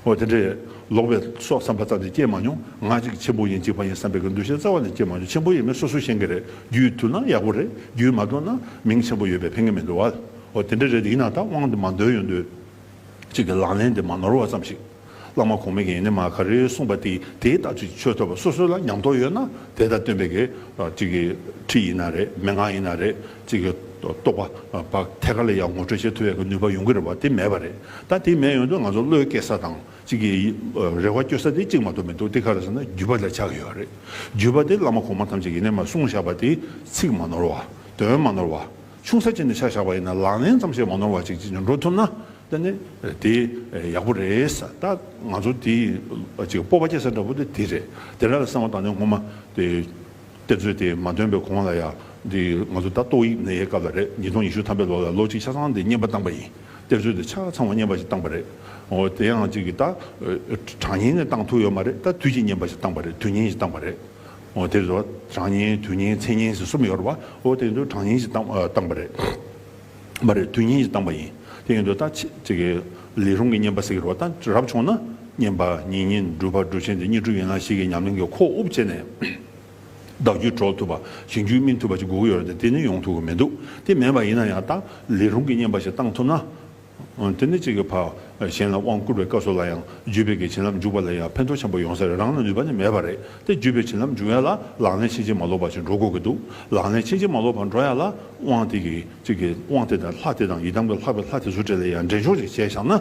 འོ་དེ་འདྲས་ལོག་པའི་སོགས་བསམ་པ་ཙམ་དེ་སྐྱེས་མ་མྱོང་། ང་ཅིག་ཆེན་པོ་ཡིན་གཅིག་པ་ཡིན་བསམ་པའི་གི་འདུ་ཤེས་རྩ་བ་ནས་སྐྱེས་མ་མྱོང་། ཆེན་པོ་ཡིན་མིན་སོ་སོས་ཤེས་ཀྱི་རེད། རྒྱུས་ཐུབ་ན་ཡག་པོ་རེད། རྒྱུས་མ་ཐུབ་ན་མིང་ཆེན་པོ་ཡོད་པས་ཕན་གྱི་མི་འདུག་བ། འོ་དེ་འདྲས་རེད། ཡིན་ན་ད་དབང་དེ་མ་འདོན་ཡོང་དུས། གཅིག་གི་ལག་ལེན་དེ་མ་ནོར་བ་ཙམ་ཞིག་བླ་མ་གོང་མའི་གི་ཡིན་ནི་མ་ག་རེ་གསུངས་པ་དེ་དེའི་ལྟག་ཆོད་ཆོད་ཐུབ་པ། སོ་སོ་ལ་ཉམས་རྟོགས་ཡོད་ན་དེ་དང་བསྟུན་པའི་གི་གཅིག་གི་ཁྲིད་ཡིན་ན་རེད། མན་ངག་ཡིན་ན་རེད། གཅིག་གི་རྟོགས་པ་བག་ཐད་ཀར་ལ་ཡང་ངོ་སྤྲོད་བྱེད་ཐུབ་ཡག་གི་ནུས་པ་ཡོང་གི་རེད་བ། དེ་མེད་པ་རེད། ད་དེ་མེད་ཡོང་དུས་ང་ཚོ་བློས་བཀལ་ས་དང་གཅིག་གི་རེ་བ་བཅོལ་ས་དེ་གཅིག་མ་གཏོགས་མི་འདུག་དེ་ག་རེ་ཟེར་ན་བརྒྱུད་པ་ལ་ཆགས་ཀྱི་ཡོད་རེད། བརྒྱུད་པ་དེ་བླ་མ་གོང་མ་ཐམས་ཅད་ཀྱིས་ཡིན་ནི་མ་གསུངས་བཞག་པ་དེ་ཚིག་མ་ནོར་བ། དོན་མ་ནོར་བ། ཆུང་ས་ཅིག་ནས་ཆ་བཞག་པ་ཡིན་ན་ལག་ལེན་ཙམ་ཞིག་མ་ནོར་བ་ཅིག་ཅིག་འགྲོ་ཐུབ་ན་དེ་ནི་དེ་ཡག་པོ་རེད་ས། ད་ང་ཚོ་དེ་ཅིག་སྤོབས་པ་སྐྱེ་ས་འདྲ་པོ་དེ་དེ་རེད། དེ་འདྲ་ལ་བསམ་བློ་བཏང་ནས་སྔོན་མ་དེ་གཏེར་མཛོད་དེ་མ་འདོན་པའི་གོང་ལ་ཡང་དེ་ང་ཚོ་ད་ཏོག་དབྱིབས་ནད་ཡའི་སྐབས་ལ་རེད། ཉིས་སྟོང་ཉི་ཤུ་ཐམ་པའི་ལོ་ལ་ལོ་གཅིག་ཆ་ཚང་དེ་རྔན་པ་བཏང་པ་ཡིན། གཏེར་མཛོད་དེ་ཆ་ཚང་བ་རྔན་པ་ཞིག་བཏང་པ་རེད། འོ་དེ་ཡང་ཅིག་གི་ད་གྲངས་བསྙེན་ནས་བཏང་ཐུབ་ཡོད་མ་རེད། ད་དུས་ཀྱི་རྔན་པ་ཞིག་བཏང་པ་རེད། དུས་བསྙེན་ཞིག་བཏང་པ་རེད། འོ་དེ་རེད་བ། གྲངས་བསྙེན་དུས་བསྙེན་མཚན་བསྙེན་ཟེར་གསུམ་ཡོད་རེད་བ། འོ་དེ་ཡིན་དུས་གྲངས་བསྙེན་ཞིག་བཏང་ཨ་བཏང་པ་རེད། མ་རེད། དུས་ངན་གྱིས་བཏང་པ་ཡིན། དེ་ཡིན་དུས་ད་ཅི་ཅིག་གི་ལས་རུང་གི་བསྙེན་པ་ཟེར་གྱི་རེད་བ། ད་རབ་བྱུང་ན་བསྙེན་པ་ཉེ་བསྙེན་སྒྲུབ་པ་སྒྲུབ་ཆེན་དེ་བསྙེན་སྒྲུབ་ཡན་ལག་བཞི་གི་ཉམས་ལེན་གྱི་ཁོག་དབུབ་བྱས་ནས། བདག་རྒྱུད་གྲོལ་ཐུབ་པ། གཞན་རྒྱུད་སྨིན་ཐུབ་པ་ཅིག་དགོས་ཀྱི་ཡོད་རེད་དེ། དེ་ནི་ཡོང་ཐུབ་ཀྱི་མི་འདུག་དེ་མེད་པ་ཡིན་ན་ཡང་ད་ལས་རུང་གི་བསྙེན་པ་ཞིག་བཏང་ཐུབ་ན། དེ་ནི་གཅིག་གི་ཕར་གཞན་ལ་དབང་བསྐུར་བའི་སྐབས་སུ་ལ་ཡང་བརྒྱུད་པའི་གི་བྱིན་རླབས་འཇུག་པ་ལ་ཡང་ཕན་ཐོགས་ཆེན་པོ་ཡོང་ས་རེད། རང་ལ་ནུས་པ་ནི་མེད་པ་རེད་དེ། བརྒྱུད་པའི་བྱིན་རླབས་འཇུག་ཡ་ལ་ལག་ལེན་ཕྱིན་ཅི་མ་ལོག་པ་ཞིག་འགྲོ་དགོས་ཀྱི་འདུག་ལག་ལེན་ཕྱིན་ཅི་མ་ལོག་པར་འགྲོ་ཡ་ལ་དབང་དེ་གི་གཅིག་གི་དབང་དེ་དང་ལྷ་དེ་དང་ཡི་དམ་གྱི་ལྷ་པའི་ལྷ་དེ་ཚོ་གྲས་ལ་ཡང་འདྲེན་འཇོག་ཅིག་བྱས་བཞག་ན།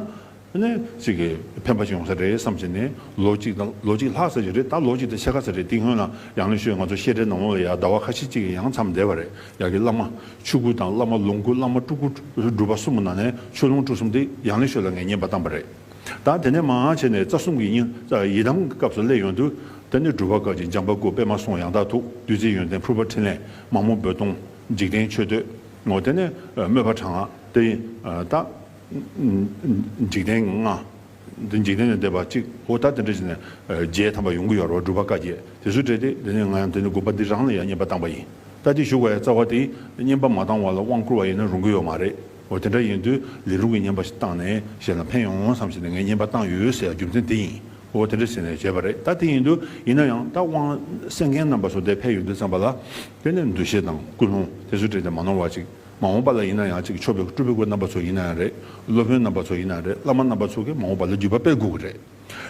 ནས་ཅིག་གི་ཕན་པ་ཅིག་ཡོང་ས་རེད་བསམ་བྱས་ནས། ལོ་གཅིག་དང་ལོ་གཅིག་ལྷག་ཙམ་ཞིག་རེད། ད་ལོ་གཅིག་དང་ཕྱེད་ཀ་ཙམ་རེད། དེ་སྔོན་ལ་ཡང་ལེ་ཤོད་ང་ཚོ་བཤད་གྲྭའི་ནང་ལོགས་ལ་ཡ་ཟླ་བ་ཁ་ཤས་ཅིག་ཡང་མཚམས་བསྡད་པ་རེད། ཡ་གི་བླ་མ་ཆོས་སྐུ་དང་བླ་མ་ལོངས་སྐུ་བླ་མ་སྤྲུལ་སྐུ་སྒྲུབ་པ་གསུམ་གྱི་ནང་ནས་ཆོས་ལོངས་སྤྲུལ་གསུམ་དེ་ཡང་ལེ་ཤོད་ལ་ངས་བསྙེན་པ་བཏང་པ་རེད། ད་དེ་ནས་མར་བྱས་ནས་རྩ་གསུམ་གྱི་ཡི་དམ་གྱི་སྐབས་སུ་སླེབས་ཡོང་དུས། དེ་ནས་འབྲུག་པ་བཀའ་བརྒྱུད་འཇམ་དཔལ་སྐུ་པདྨ་གསུང་ཡང་དག་ཐུགས། བདུད་རྩི་ཡོན་ཏན་ཕུར་པ་ཕྲིན་ལས་མ་མོ་རྦོད་གཏོང་། འཇིག་རྟེན་མཆོད་བསྟོད་ངོ་། དེ་ནས་དམོད་པ་དྲང་བ་དེ་ད། འཇིག་རྟེན་ལྔ། འདི་འཇིག་རྟེན་ལས་འདས་པ་གཅིག་འོ་ད་དེ་འདྲ་བྱས་ནས་བརྒྱད་ཐམ་པ་ཡོང་གི་ཡོད་རེད་བ། འབྲུག་པ་བཀའ་བརྒྱད་དེ་ཚོ་སྤྲད་དེ། དེ་ནས་ང་ཡང་དེ་ནས་དགོན་པ་འདི་རང་ལ་ཡང་བསྙེན་པ་བཏང་པ་ཡིན། ད་དེ་ཞུ་དགོས་ཡ་རྩ་བ་དེ་བསྙེན་པ་མ་བཏང་བ་ལ་དབང་བསྐུར་བ་ཡིན་ན་རུང་གི་ཡོད་མ་རེད། འོ་དེ་འདྲ་ཡིན་དུས་ལས་རུང་གི་བསྙེན་པ་ཞིག་བཏང་ནས་གཞན་ལ་ཕན་ཡོང་བསམ་བྱས་ནས་ངས་བསྙེན་པ་བཏང་ཡོད་ཟེར་ཡ་རྒྱུ་མཚན་དེ་ཡིན། འོ་དེ་འདྲ་བྱས་ནས་བྱས་པ་རེད། ད་དེ་ཡིན་དུས་ཡིན་ན་ཡང་ད་དབང་གསན་མཁན་རྣམ་པ་ཚོ་དེ་ཕེབས་ཡོང་དུས་ཙམ་པ་ལ། དེ་ནས་འདུ་ཤེས་དང་ཀུན་སློང་དེ་ཚོ་སྤྲད་དེ་མ་ནོར་བ་ཅིག་མ་འོངས་པ་ལ་ཡིན་ན་ཡང་ཅིག་མཆོད་པའི་སྤྲུལ་པའི་སྐུ་རྣམ་པ་ཚོ་ཡིན་ན་ཡང་རེད། སློབ་དཔོན་རྣམ་པ་ཚོ་ཡིན་ན་རེད། བླ་མ་རྣམ་པ་ཚོ་གིས་མ་འོངས་པ་ལ་བརྒྱུད་པ་སྤེལ་དགོས་ཀྱི་རེད།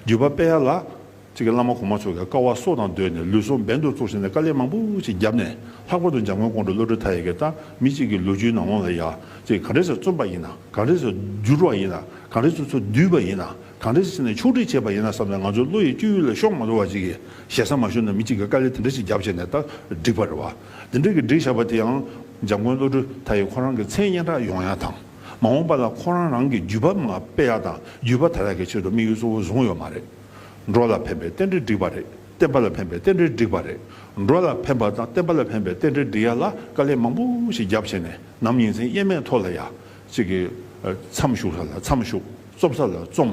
བརྒྱུད་པ་སྤེལ་ཡ་ལ་ཅིག་གི་བླ་མ་གོང་མ་ཚོ་གིས་དཀའ་བ་སྲོག་དང་བསྡོས་ནས་ལུས་ཟུངས་འབེན་དུ་བཙུགས་བྱས་ནས་དཀའ་ལས་མང་པོ་ཞིག་བརྒྱབ་ནས། ལྷག་པར་དུ་འཇམ་མགོན་ཀོང་སྤྲུལ་བློ་གྲོས་མཐའ་ཡས་ཀྱིས་ད་མི་གཅིག་གི་ལོ་རྒྱུས་ནང་ལོགས་ལ་ཡ་ཅིག་ག་འདྲས་སེ་རྩོམ་པ་ཡིན་ན། ག་འདྲས་སེ་བསྒྱུར་བ་ཡིན་ན། ག་འདྲས་སེ་ཚུར་བསྡུས་པ་ཡིན་ན། ག་འདྲས་སེ་ནས་ཕྱོགས་སྒྲིག་བྱས་པ་ཡིན་ན་བསམ་ནས། ང་ཚོ་བློ་ཡི་སྤྱོད་ཡུལ་ལ་ཤོང་མ་ཐུབ་པ་ཅིག་གི་ཞེ་ས་མ་ཞུ་ན། མི་གཅིག་གིས་དཀའ་ལས་དེ་འདྲ་ཞིག་བརྒྱབ་བྱས་ནས་ད་བསྒྲིགས་པ་རེད་བ། དེ་འདྲ་གི་བསྒྲིགས་བཞག་པ་དེ་ཡང་འཇམ་མགོན་བློ་གྲོས་མཐའ་ཡས་ཁོ་རང་གི་མཚན་སྙན་གྲགས་ཡོང་ཡ་དང་། མ་འོངས་པ་ལ་ཁོ་རང་རང་གི་བརྒྱུད་པ་མར་སྤེལ་ཡ་དང་བརྒྱུད་པ་དར་ཡ་གི་ཆེད་དུ་དམིགས་ཡུལ་གཙོ་བོ་བཟུང་ཡོད་མ་རེད། འགྲོ་ལ་ཕན་པའི་རྟེན་འབྲེལ་བསྒྲིགས་པ་རེད། བསྟན་པ་ལ་ཕན་པའི་རྟེན་འབྲེལ་བསྒྲིགས་པ་རེད། འགྲོ་ལ་ཕན་པ་དང་བསྟན་པ་ལ་ཕན་པའི་རྟེན་འབྲེལ་བསྒྲིགས་ཡ་ལ་དཀའ་ལས་མང་པོ་ཞིག་བརྒྱབ་བྱས་ནས། ནམ་ཉིན་མཚན་དབྱེར་མེད་ཐོག་ལ་ཡ་གཅིག་གི་མཚམས་བཞུགས་ས་ལ་མཚམས་བཞུགས། རྩོམ་ས་ལ་རྩོམ།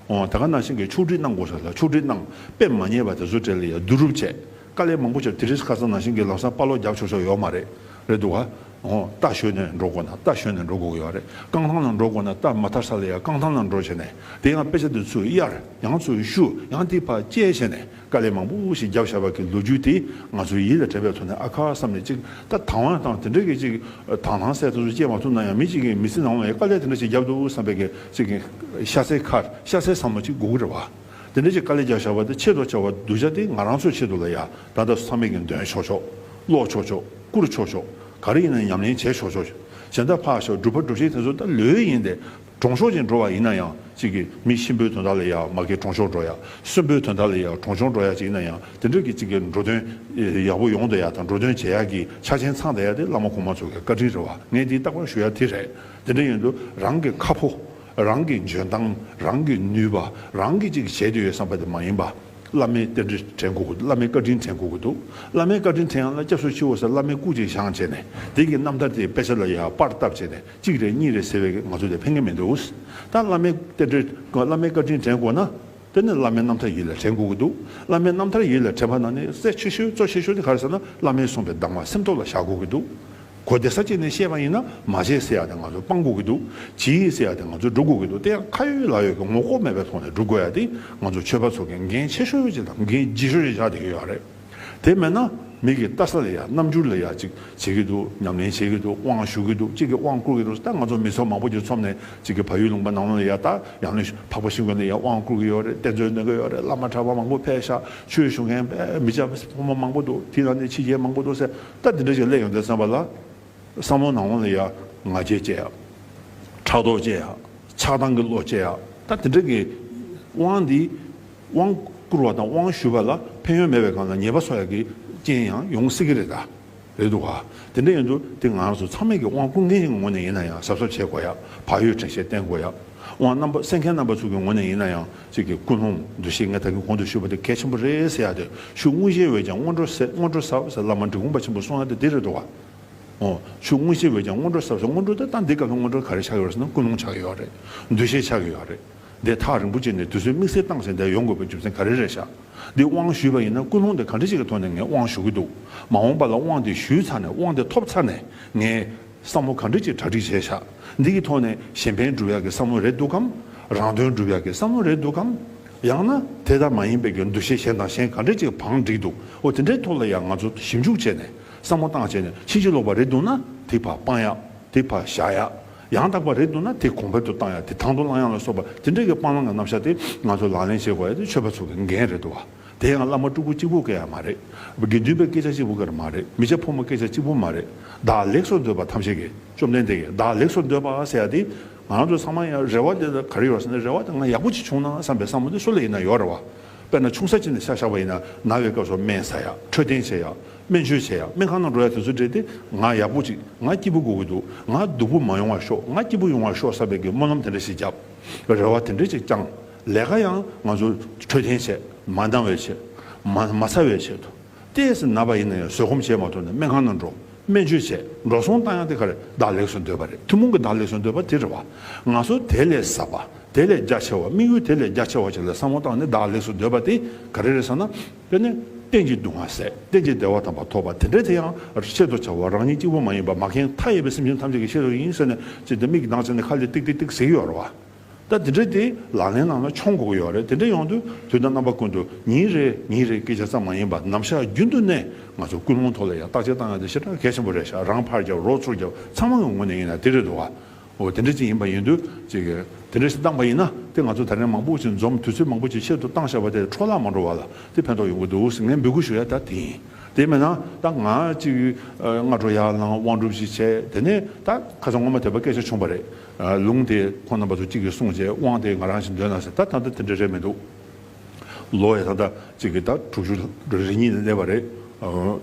འོ་ད་ག་ནང་བཞིན་གྱི་ཕྱོགས་སྒྲིག་གནང་དགོས་ས་ལ་ཕྱོགས་སྒྲིག་གནང་། དཔེ་མ་ཉེས་པ་དེ་ཚོ་གྲས་ལ་ཡ་བསྡུ་རུབ་བྱས། དཀའ་ལས་མང་པོ་བརྒྱབ། དེ་རིང་ཁ་སང་ནང་བཞིན་གྱི་ལམ་སང་དཔའ་ལོག་རྒྱབ་ཆོག་ཆོག་ཡོད་མ་རེད། རེད་འདུག་ག་འོ་རྟ་ཞོན་ནས་འགྲོ་དགོས་ན་རྟ་ཞོན་ནས་འགྲོ་དགོས་ཀྱི་ཡོད་རེད། རྐང་ཐང་ལ་འགྲོ་དགོས་ན་རྟ་མ་ཐར་ས་ལ་ཡ་རྐང་ཐང་ལ་འགྲོ་བྱས་ནས། དེ་ཡང་དཔེ་ཆ་དེ་ཚུར་གཡར། ཡང་ཚུར་བཤུ། ཡང་དེ་ཕར་བཅད་བྱས་ནས། དཀའ་ལས་མང་པོ་ཞིག་བརྒྱབ་བཞག་པ་གི་ལོ་རྒྱུས་དེ་ང་ཚོའི་ཡིད་ལ་དྲན་པའི་ཐོག་ནས། ཨ་ཁ་བསམ་ནས་ཅིག་ད་དང་བ་དང་དེ་འདྲ་གི་ཅིག་དང་ཐང་ཟེར་དེ་ཚོ་བཅད་མ་ཐུབ་ན་ཡང་། མི་གཅིག་གིས་མི་ཚེ་ནང་ལ་ཡ་དཀའ་ལས་དེ་འདྲ་ཞིག་བརྒྱབ་འདུག་བསམ་པའི་གི་ཅིག་གི་ཤ་ཚའི་ཁར་ཤ་ཚའི་ཟབ་མོ་ཅིག་དགོས་ཀྱི་རེད་བ། དེ་འདྲ་ཅིག་དཀའ་ལས་བརྒྱབ་བཞག་པ་དེ་ཆེད་དུ་བྱ་བ་གདུལ་བྱ་དེ་ང་རང་ཚོའི་ཆེད་དུ་ལ་ཡ། ད་ལྟ་ཚང་མས་ཀྱི་འདོན་ཆོག་ཆོག་ཀློག་ཆོག་ཆོག་བསྐུར་ཆོག་ཆོག་ག་རེ་ཡིན་ན་ཉམས་ལེན་བྱེད་ཆོག་ཆོག་གཞན་དག་ཕར་བཞག་སྒྲུབ་པ་སྒྲུབ་ཆེན་དེ་ཚོ་ད་ལོས་ཡིན་ཏེ། གྲོང་ཆོག་ཅིག་འགྲོ་བ་ཡིན་ན་ཡང་། གཅིག་གི་མི་གཤིན་པོའི་དོན་དག་ལ་ཡ་མ་གི་གྲོང་ཆོག་འགྲོ་ཡ། གསོན་པོའི་དོན་དག་ལ་ཡ་གྲོང་ཆོག་འགྲོ་ཡ་ཅིག་ཡིན་ན་ཡང་། དེ་འདྲ་གི་གཅིག་གི་འགྲོ་དོན་ཡག་པོ་ཡོང་བསྡད་ཡ་དང་། འགྲོ་དོན་བྱེད་ཡ་གི་ཆ་རྐྱེན་ཚང་བསྡད་ཡ་དེ་བླ་མ་གོང་མ་ཚོ་གི་བཀའ་དྲིན་རེད་བ། ངས་འདི་རྟག་པར་ཞུ་ཡ་དེ་རེད། དེ་འདྲ་ཡིན་དུས་རང་གི་ཁ་ཕོ། རང་གི་འཇོན་ཐང་། རང་གི་ནུས་པ། རང་གིས་ཅིག་བྱེད་འདོད་ཡོད་བསམ་པ་དེ་མ་ཡིན་པ། བླ་མའི་རྟེན་འབྲེལ་དྲན་དགོས་ཀྱི་འདུག་བླ་མའི་བཀའ་དྲིན་དྲན་དགོས་ཀྱི་འདུག་བླ་མའི་བཀའ་དྲིན་དྲན་ཡ་ལ་སྐྱབས་སུ་མཆིའོ་ཟེར་བླ་མའི་སྐུ་ཅིག་བཞེངས་བྱས་ནས། དེ་གི་རྣམ་ཐར་དེ་དཔེ་ཆ་ལ་ཡ་པར་བཏབ་བྱས་ནས་གཅིག་རེ་གཉིས་རེ་ཟེར་བས་ང་ཚོ་དེ་ཕན་གྱི་མི་འདུག་ད་བླ་མའི་རྟེན་འབྲེལ། བླ་མའི་བཀའ་དྲིན་དྲན་དགོས་ན། དེ་ནི་བླ་མའི་རྣམ་ཐར་ཡིད་ལ་དྲན་དགོས་ཀྱི་འདུག་བླ་མའི་རྣམ་ཐར་ཡིད་ལ་དྲན་པ་ནང་ནས་གལ་ཆེ་ཤོས་གཙོ་ཆེ་ཤོས་དེ་ག་རེ་ཟེར་ན། བླ་མས་གསུངས་པའི་གདམས་ངག་སེམས་ཐོག་ལ་བཞག་དགོས་ཀྱི་འདུག་གོ་བདེ་ས་ཅིག་ནས་བཤད་པ་ཡིན་ན། མ་བྱེད་ཟེར་ཡ་དེ་ང་ཚོ་སྤང་དགོས་ཀྱི་འདུག་བྱེད་ཟེར་ཡ་དེ་ང་ཚོ་སྒྲུབ་དགོས་ཀྱི་འདུག་དེ་ཡང་ཁ་ཡོད་ལག་ཡོད་ཀྱི་ངོ་ལྐོག་མེད་པའི་ཐོག་ནས་སྒྲུབ་དགོས་ཡ་དེ་ང་ཚོ་ཆོས་པ་ཚོ་གི་འགན་ཆེ་ཤོས་ཅིག་དང་འགན་ལྗིད་ཤོས་ཅིག་ཆགས་བསྡད་ཀྱི་ཡོད་རེད། དེ་མེད་ན་མི་གི་ལྟ་ས་ལ་ཡ་རྣམ་འགྱུར་ལ་ཡ་ཅིག་བྱེད་ཀྱི་འདུག་ཉམས་ལེན་བྱེད་ཀྱི་འདུག་དབང་ཞུ་གི་འདུག་གཅིག་གིས་དབང་བསྐུར་གྱི་འདུག་ད་ང་ཚོ་མི་ཚོགས་མང་པོ་ཅིག་འཛོམས་ནས་གཅིག་གིས་བལ་ཡུལ་ལུང་པ་ནང་ལ་ཡ། ད་ཡང་ནས་འཕགས་པ་ཤིང་ཀུན་ལ་ཡ་དབང་བསྐུར་གྱི་ཡོད་རེད། གཏེར་མཛོད་གནང་གི་ཡོད་རེད། བླ་མ་གྲྭ་པ་མང་པོ་ཕེབས་ཤག་ཆོས་ཞུ་མཁན་དཔེ་མི་སྐྱ་ཕོ་མོ་མང་པོ་འདུག་དེ་ནང་ནས་ཕྱི་རྒྱལ་མང་པོ་འདུག་ཟེར། ད་དེ་འདྲ་ཞིག་སླེབས་ཡོང་དུས་ཙམ་པ་ལ། བསམ་བློ་ནང་ལ་ཡ་ང་རྒྱལ་སྐྱེ་ཡ། ཕྲག་དོག་སྐྱེ་ཡ། ཆགས་སྡང་གི་བློ་སྐྱེ་ཡ། ད་དེ་འདྲ་གི་དབང་འདི། དབང་བསྐུར་བ་དང་དབང་ཞུས་པ་ལ་ཕན་ཡོན་མེད་པའི་སྒང་ལ་ཉེས་པ་གསོག་ཡ་གི་རྐྱེན་ཡང་ཡོང་སྲིད་ཀྱི་རེད་ད། རེད་འདུག་ག་དེ་འདྲ་ཡིན་དུས་དེ་ང་རང་ཚོ་ཚང་མས་ཀྱི་དབང་བསྐུར་མཁན་ཞིག་གི་ངོས་ནས་ཡིན་ན་ཡང་གཟབ་གཟབ་བྱེད་དགོས་ཡ། བག་ཡོད་དྲན་ཤེས་བསྟེན་དགོས་ཡ། དབང་རྣམ་པ་གསན་མཁན་རྣམ་པ་ཚོ་གི་ངོས་ནས་ཡིན་ན་ཡང་གཅིག་གི་ཀུན་སློང་འདུ་ཤེས་ངས་ད་གིན་གོང་དུ་ཞུས་པ་དེ་གལ་ཆེན་པོ་རེད་ཟེར་ཡ་དེ། ཆུ་དངོས་གཞིའི་འོད་ཀྱང་སྔོན་འགྲོ་ཟེར། སྔོན་འགྲོ་ཟབ་ཟེར་བླ་མ་འབྲི་གུང་པ་ཆེན་པོས་གསུང་ཡ་དེ་འདི་རེད་འདུག་ག་འོ། ཆུ་དངོས་གཞིའི་འོད་ཀྱང་སྔོན་འགྲོ་ཟབ་ཟེར། སྔོན་འགྲོ་དེ་ད་འདི་སྐབས་ལ་སྔོན་འགྲོ་ག་རེ་ཆགས་ཡོད་རེད་ཟེར་ན། ཀུན་སློང་ཆགས་ཡོད་རེད། འདུ་ཤེས་ཆགས་ཡོད་རེད། འདི་ཐག་རིང་པོ་བྱས་ནས་དུས་ཚོད་དམིགས་བསལ་བཏང་ཟིན་དེ་ཡོང་དགོས་པའི་རྒྱུ་མཚན་ག་རེ་རེད་ཤག་འདི་དབང་ཞུས་པ་ཡིན་ན་ཀུན་སློང་དེ་ག་འདྲ་ཞིག་གི་ཐོག་ནས་ངས་དབང་ཞུ་གི་འདུག་མ་འོངས་པ་ལ་དབང་དེ་ཞུས་ཚར་ནས། དབང་དེ་ཐོབ་ཚར་ནས་ངས་ བསམ་བློ་ག་འདྲ་ཅིག་གྲ་སྒྲིག་བྱས་ཤག་འདི་གི་ཐོག་ནས་གཞན་ཕན་སྒྲུབ་ཡག་གི་བསམ་བློ་རེད་འདུག་གམ། རང་དོན་སྒྲུབ་ཡག་གི་བསམ་བློ་རེད་འདུག་གམ། ཡང་ན་དེ་ལྟར་མ་ཡིན་པའི་གི་འདུ་ཤེས་གཞན་དང་གཞན་ག་འདྲ་ཅིག་བང་བསྒྲིགས་འདུག་འོ་དེ་འདྲའི་ཐོག་ལ་ཡང་ང་ཚོ་ཞིབ་འཇུག་བྱས་ནས་བསམ་བློ་བཏང་བྱས་ནས་ཕྱིན་ཅི་ལོག་པ་རེད་འདུག་ན་དེ་ཕར་སྤང་ཡག་དེ་ཕར་བཞག་ཡག་ཡང་དག་པ་རེད་འདུག་ན་དེ་གོང་འཕེལ་དུ་བཏང་ཡག་དེ་དང་དུ་བླང་ཡག་ལ་སོགས་པ་དེ་འདྲའི་གི་སྤང་བླང་གི་རྣམ་གཞག་དེ་ང་ཚོ་ལག་ལེན་བྱེད་དགོས་ཡག་དེ་ཆོས་པ་ཚོ་གི་འགན་རེད་འདུག་བ། དེ་ཡང་བླ་མ་སྤྲུལ་སྐུ་གཅིག་པུ་གི་ཡང་མ་རེད། དགེ་འདུན་པའི་སྐད་ཆ་གཅིག་པུ་གི་མ་རེད། མི་སྐྱ་ཕོ་མོ་སྐད་ཆ་གཅིག་པུ་མ་རེད། བདག་ལེགས་སུ་འདོད་པ་ཐམས་ཅད་ཀྱིས། བཅོམ་ལྡན་འདས་ཀྱིས་བདག་ལེགས་སུ་འདོད་པ་ཟེར་ཡ་དེ་ང་རང་ཚོ་ཚང་མ་ཡང་རེ་བ་དེ་ག་རེ་ཡོད་ཟེར་ན་རེ་བ་དེ་ང་ཡག་པོ་ཅིག་བྱུང་ན་བསམ་པའི་བསམ་བློ་དེ་སུ་ལ་ཡིན་ན་ཡོད་རེད་བ། དཔེར་ན་ཆུང་ས་ཅིག་ནས་ཆ་བཞག་པ་ཡིན་ན་ན་བའི་སྐབས་སུ་སྨན་ཟ་ཡ་འཕྲོད་བསྟེན་བྱེད་ཡ་སྨན་བཅོས་བྱེད་ཡ་སྨན་ཁང་ནང་འགྲོ་ཡ་དེ་ཚོ་འདྲ་དེ་ང་ཡག་པོ་ཅིག་ང་སྐྱིད་པོ་དགོས་ཀྱི་འདུག་ང་སྡུག་པོ་མ་ཡོང་བ་ཤོག་ང་སྐྱིད་པོ་ཡོང་བ་ཤོག་བསམ་པའི་གི་སྨོན་ལམ་དེ་འདྲ་ཞིག་བརྒྱབ། རེ་བ་དེ་འདྲ་ཅིག་བཅངས། ལས་ཀ་ཡང་ང་ཚོ་འཕྲོད་བསྟེན་བྱས། མ་འདང་བའི་ཆེད། མ་མ་ཚ་བའི་ཆེད་དུ། ཏོག་ཙམ་ན་པ་ཡིན་ན་ཡང་བཟོད་སྒོམ་བྱས་མ་ཐུབ་ན་སྨན་ཁང་ནང་འགྲོ། སྨན་བཅོས་བྱས། འགྲོ་སོང་བཏང་ཡག་དེ་ག་རེ་བདག་ལེགས་སུ་འདོད་པ་རེད། ཐུན་མོང་གི་བདག་ལེགས་སུ་འདོད་པ་དེ་རེད་བ། ང་ཚོ་དེ་ལས་ཟབ་པ། དེ་ལས་རྒྱ་ཆེ་བ། དམིགས་ཡུལ་དེ་ལས་རྒྱ་ཆེ་བ་ཅིག་ལ་བསམ་བློ་བཏང་ནས་བདག་ལེགས་སུ་འདོད་པ་དེ་ག་རེ་རེད་ཟེར་ན། དེ་ནི་གཏན་གྱི་སྡུག་བསྔལ་སེལ། གཏན་གྱི་བདེ་བ་དམ་པ་ཐོབ་པ་དེ་འདྲ་དེ་ཡང་ཆེད་དུ་བྱ་བ་རང་ཉིད་གཅིག་པུ་མ་ཡིན་པ་མ་མཁན་མཐའ་ཡས་པའི་སེམས་ཅན་ཐམས་ཅད་ཀྱི་ཆེད་དུ་ཡིན་ཟེར་ནས་ཅིག་དེ་མིག་གིས་ནང་བྱས་ནས་ཁ་ལས་ཏིག་ཏིག་ཏིག་ཟེར་གྱི་ཡོད་རེད་བ། ད་འདི་འདྲ་དེ་ལག་ལེན་ནང་ལ་མཆོང་དགོས་ཀྱི་ཡོད་རེད། དེ་འདྲ་ཡོང་དུས་དུས་དང་རྣམ་པ་ཀུན་ཏུ་ཉིན་རེ་ཉིན་རེ་སྐད་ཆ་ཙམ་མ་ཡིན་པར་ནམ་ཞག་རྒྱུན་དུ་ནས་ང་ཚོ་ཀུན་སློང་ཐོག་ལ་ཡང་བརྟག་དཔྱད་བཏང་ཡ་དེ་ཞེ་དྲག་གལ་ཆེན་པོ་རེད་ཤག་རང་ཕར་རྒྱབ་རོགས་ཚུར་རྒྱབ་ཚང་མ་གི་ངོས་ནས་ཡིན་ན་དེ་རེད་འདུག་བ། འོ་དེ་འདྲ་ཅིག་ཡིན་པ་ཡིན་དུས་ཅིག་དེ་འདྲ་ཞིག་བཏང་པ་ཡིན་ན་དེ་ང་ཚོ་ད་རེས་མང་པོ་ཅིག་འཛོམས་དུས་ཚོད་མང་པོ་ཅིག་ཆེད་དུ་བཏང་བཞག་པ་དེ་འཕྲོ་བརླག་མ་འགྲོ་བ་ལ་དེ་ཕན་ཐོགས་ཡོང་གི་འདུག་ཟེར་ངས་འབོད་སྐུལ་ཞུ་ཡ་ད་དེ་ཡིན། དེ་མིན་ན་ད་ང་ཅིག་སྔ་དྲོ་ཡར་ལངས་དབང་སྒྲུབ་ཞིག་བྱས། དེ་ནས་ད་ཁ་སང་སྔོན་མ་དེ་པ་སྐད་ཆ་བྱུང་བ་རེད། ལུང་དེ་ཁོང་རྣམ་པ་ཚོ་གཅིག་གིས་གསུངས་བྱས་དབང་དེ་ང་རང་ཞིག་འདོན་ན་ཟེར། ད་ད་ལྟ་དེ་འདྲ་རེད་མི་འདུག་ལོ་ཡ་ད་ལྟ་གཅིག་གིས་ད་དྲུག་ཅུ་རེ་གཉིས་ལ་སླེབས་པ་རེད།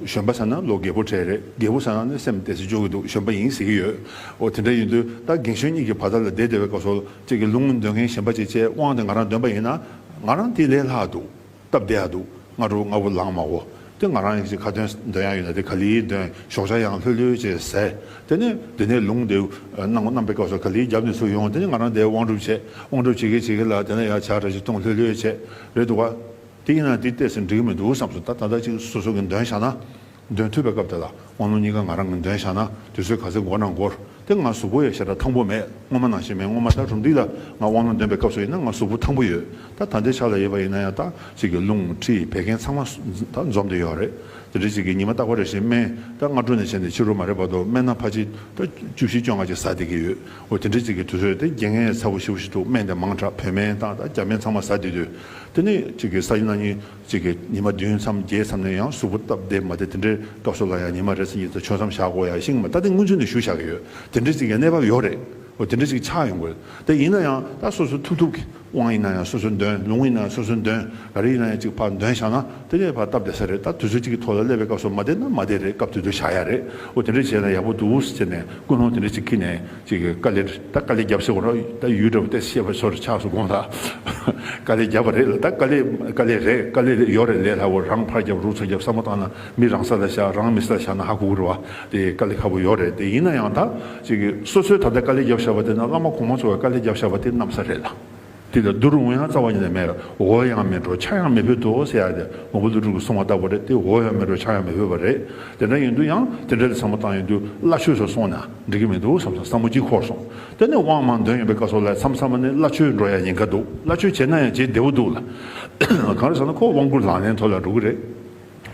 གཞོན་པ་ཟེར་ན་ལོ་རྒས་པོ་གྲས་རེད། རྒས་པོ་ཟེར་ན་ནི་སེམས་བདེ་སེ་འཇོག་གི་འདུག་གཞོན་པ་ཡིན་ཟེར་གྱི་ཡོད། འོ་དེ་འདྲ་ཡིན་དུས་ད་རྒན་གཞོན་གཉིས་ཀྱི་བར་ཐག་ལ་བསྡད་བསྡད་པའི་སྐབས་སུ་གཅིག་གིས་ལུང་འདོན་མཁན་གཞན་པ་ཅིག་བྱས་དབང་དེ་ང་རང་འདོན་པ་ཡིན་ན་ང་རང་དེ་ལས་ལྷག་འདུག་སྟབས་བདེ་ཡག་འདུག་སྔ་དྲོ་སྔ་པོ་ལངས་མ་གོ། དེ་ང་རང་ཡང་ཅིག་ཁ་འདོན་འདོན་ཡག་ཡོད་ན་དེ་ག་ལེར་འདོན། ཞོགས་ཇ་ཡང་ལྷོད་ལྷོད་བྱས་ཟས། དེ་ནས་དེ་ནས་ལུང་དེ་གནང་གནང་པའི་སྐབས་སུ་ག་ལེར་རྒྱབ་ནས་ཚུར་ཡོང་། དེ་ནས་ང་རང་དེ་དབང་སྒྲུབ་བྱས། དབང་སྒྲུབ་བྱེད་ཀྱི་བྱེད་ཀྱི་ལ་དེ་ནས་ཡར་ཇ་འདྲ་ཞིག་འཐུང་ལྷོད་ལྷོད་བྱས་རེད་འདུག་བ། དེ་ཡིན་ན་དེ་ཏོག་ཙམ་འགྲིག་གི་མི་འདུག་བསམ་སོང་། ད་ད་ལྟ་ཅིག་སོ་སོ་གིས་འདོན་བཞག་ན། འདོན་ཐུབ་པའི་སྐབས་དེ་ལ་དབང་ལུང་གཉིས་ཀ་ང་རང་གིས་འདོན་བཞག་ན་དུས་ཚོད་ག་ཚོད་འགོར་ན་འགོར། དེ་ང་གཟུགས་པོ་ཡང་ཞེ་དྲག་ཐང་པོ་མེད། སྔོན་མ་ནང་བཞིན་མེད། སྔོན་མ་ད་རུམ་བཏེག་ལ་ང་དབང་ལུང་འདོན་པའི་སྐབས་སུ་ཡིན་ན་ང་གཟུགས་པོ་ཐང་པོ་ཡོད། ད་ད་ལྟའི་ཆ་ལ་ཡིན་པ་ཡིན་ན་ཡང་ད་ཅིག་གི་ལུང་ཁྲིད་བད་ཀན་ཚང་མ་ད་འཛོམས་བསྡད་ཡོད་རེད། དེ་འདྲ་ཅིག་གི་ཉི་མ་རྟག་པ་རེ་བཞིན་སྨན་ད་སྔ་དྲོ་ནས་བྱས་ནས་ཕྱི་དྲོ་མ་རེད་བར་དུ་སྨན་སྣ་ཕལ་ཆེར་ད་བཅུ་བཞི་བཅོ་ལྔ་ཅིག་ཟ་བསྡད་ཀྱི་ཡོད། འོ་དེ་འདྲ་ཅིག་གི་དུས་ཚོད་དེ་རྒྱལ་ངན་ཚ་པོ་ཞེ་པོ་ཞིག་འདུག་སྨན་དེ་མང་དྲགས། བོད་སྨན་དང་ད་རྒྱ་སྨན་ཚང་མ་ཟ་བསྡད་དུས། དེ་ནས་ཅིག་གི་ས་ཡིན་ན་ཉིན། གཅིག་གིས་ཉི་མ་བདུན་མཚམས་བརྒྱད་མཚམས་ནས་ཡང་གཟུགས་པོ་སྟབས་བདེ་མ་བདེ་དེ་འདྲའི་སྐབས་སུ་ལ་ཡང་ཉི་མ་རེ་ཚེ་གཉིས་ཚེ་ཆོས་མཚམས་བཞག་དགོས་ཡ་ཤིང་མ་ད་དེ་སྔོན་ཚུད་ནས་ཞུ་བཞག་གི་ཡོད། དེ་འདྲའི་ཅིག་གི་གནས་བབ་ཡོད་རེད། འོ་དེ་འདྲའི་ཅིག་ཆགས་ཡོང་དགོས། དེ་ཡིན་ན་ཡང་ད་སོ་སོ་ཐུབ་ཐུབ་ཀྱི་དབང་ཡིན་ན་ཡང་སོ་སོ་འདོན། ལུང་ཡིན་ན་ཡང་སོ་སོ་འདོན། ག་རེ་ཡིན་ན་ཡང་ཅིག་ཕར་འདོན་བཞག་ན་དེ་ནས་ཕར་སྟབས་བདེ་ས་རེད། ད་དུས་ཚོད་གཅིག་གི་ཐོག་ལ་སླེབས་པའི་སྐབས་སུ་མ་བདེ་ན་མ་བདེ་རེད། སྐབས་དེ་དུས་བཞག་ཡ་རེད། འོ་དེ་འདྲ་བྱས་ན་ཡག་པོ་འདུག་ཟེར་ནས་ཀུན་སློང་དེ་འདྲ་ཅིག་འཁྱེར་ནས། ཅིག་གི་དཀའ་ལས་ད་དཀའ་ལས་བརྒྱབ་ཟེར་དགོས་ར། ད་ཡུལ་འདྲ་པོ་ཏོག་ཙམ་ཤེས་པ་ཚོར་ཆགས་སུ་དགོངས་ལ། དཀའ་ལས་བརྒྱབ་པ་རེད་ལ། ད་དཀའ་ལས་དཀའ་ལས་རེད། དཀའ་ལས་ཡོད་རེད། ལས་སླ་བོ་རང་ཕར་རྒྱབ་རོགས་ཚུར་རྒྱབ་བསམ་བློ་བཏང་ན་མི་རང་ས་ལ་བཞག་རང་མི་ས་ལ་བཞག་ན་ཧ་གོ་གི་རེད་བ། དེ་དཀའ་ལས་ཁག་པོ་ཡོད་རེད། དེ་ཡིན་ན་ཡང་ད་ཅིག་གི་སོ་སོའི་ད་ལྟ་དཀའ་ལས་བརྒྱབ་བཞག་པ་དེ་ན་བླ་མ་གོང་མ་ཚོ་གི་དཀའ་ལས་བརྒྱབ་བཞག་པ་དེ་གནམ་ས་རེད་ལ། དེ་ལ་བསྡུར་འོང་ཡང་རྩ་བ་ཉིད་ནས་མེད། འོ་ཡང་མི་འགྲོ་ཆ་ཡང་མི་ཕོད་དོ་ཟེར་ཡ་དེ་མང་པོ་ཀླུ་སྒྲུབ་ཀྱིས་གསུངས་པ་ལྟ་བུ་རེད། དེ་འོ་ཡང་མི་འགྲོ་ཆ་ཡང་མི་ཕོད་པ་རེད། དེ་འདྲ་ཡིན་དུས་ཡང་དེ་འདྲ་ལ་བསམ་བློ་བཏང་ཡོང་དུས་སླ་ཆོས་སུ་སོང་ན། འགྲིག་གི་མི་འདུག་བསམ་སོང་། བསམ་བློ་གཅིག་འཁོར་སོང་། དེ་ནས་དབང་མར་འདོན་ཡོང་པའི་སྐབས་སུ་ལ་མཚམས་མཚམས་ནས་སླ་ཆོས་འགྲོ་ཡ་ཉེན་ཁ་འདུག་སླ་ཆོས་བྱས་ན་ཡང་བྱེད་བདེ་བོ་འདུག་ལ། གང་རེད་ཟེར་ན་ཁོ་དབང་བསྐུར་ལག་ལེན་ཐོག་ལ་འགྲོ་གི་རེད།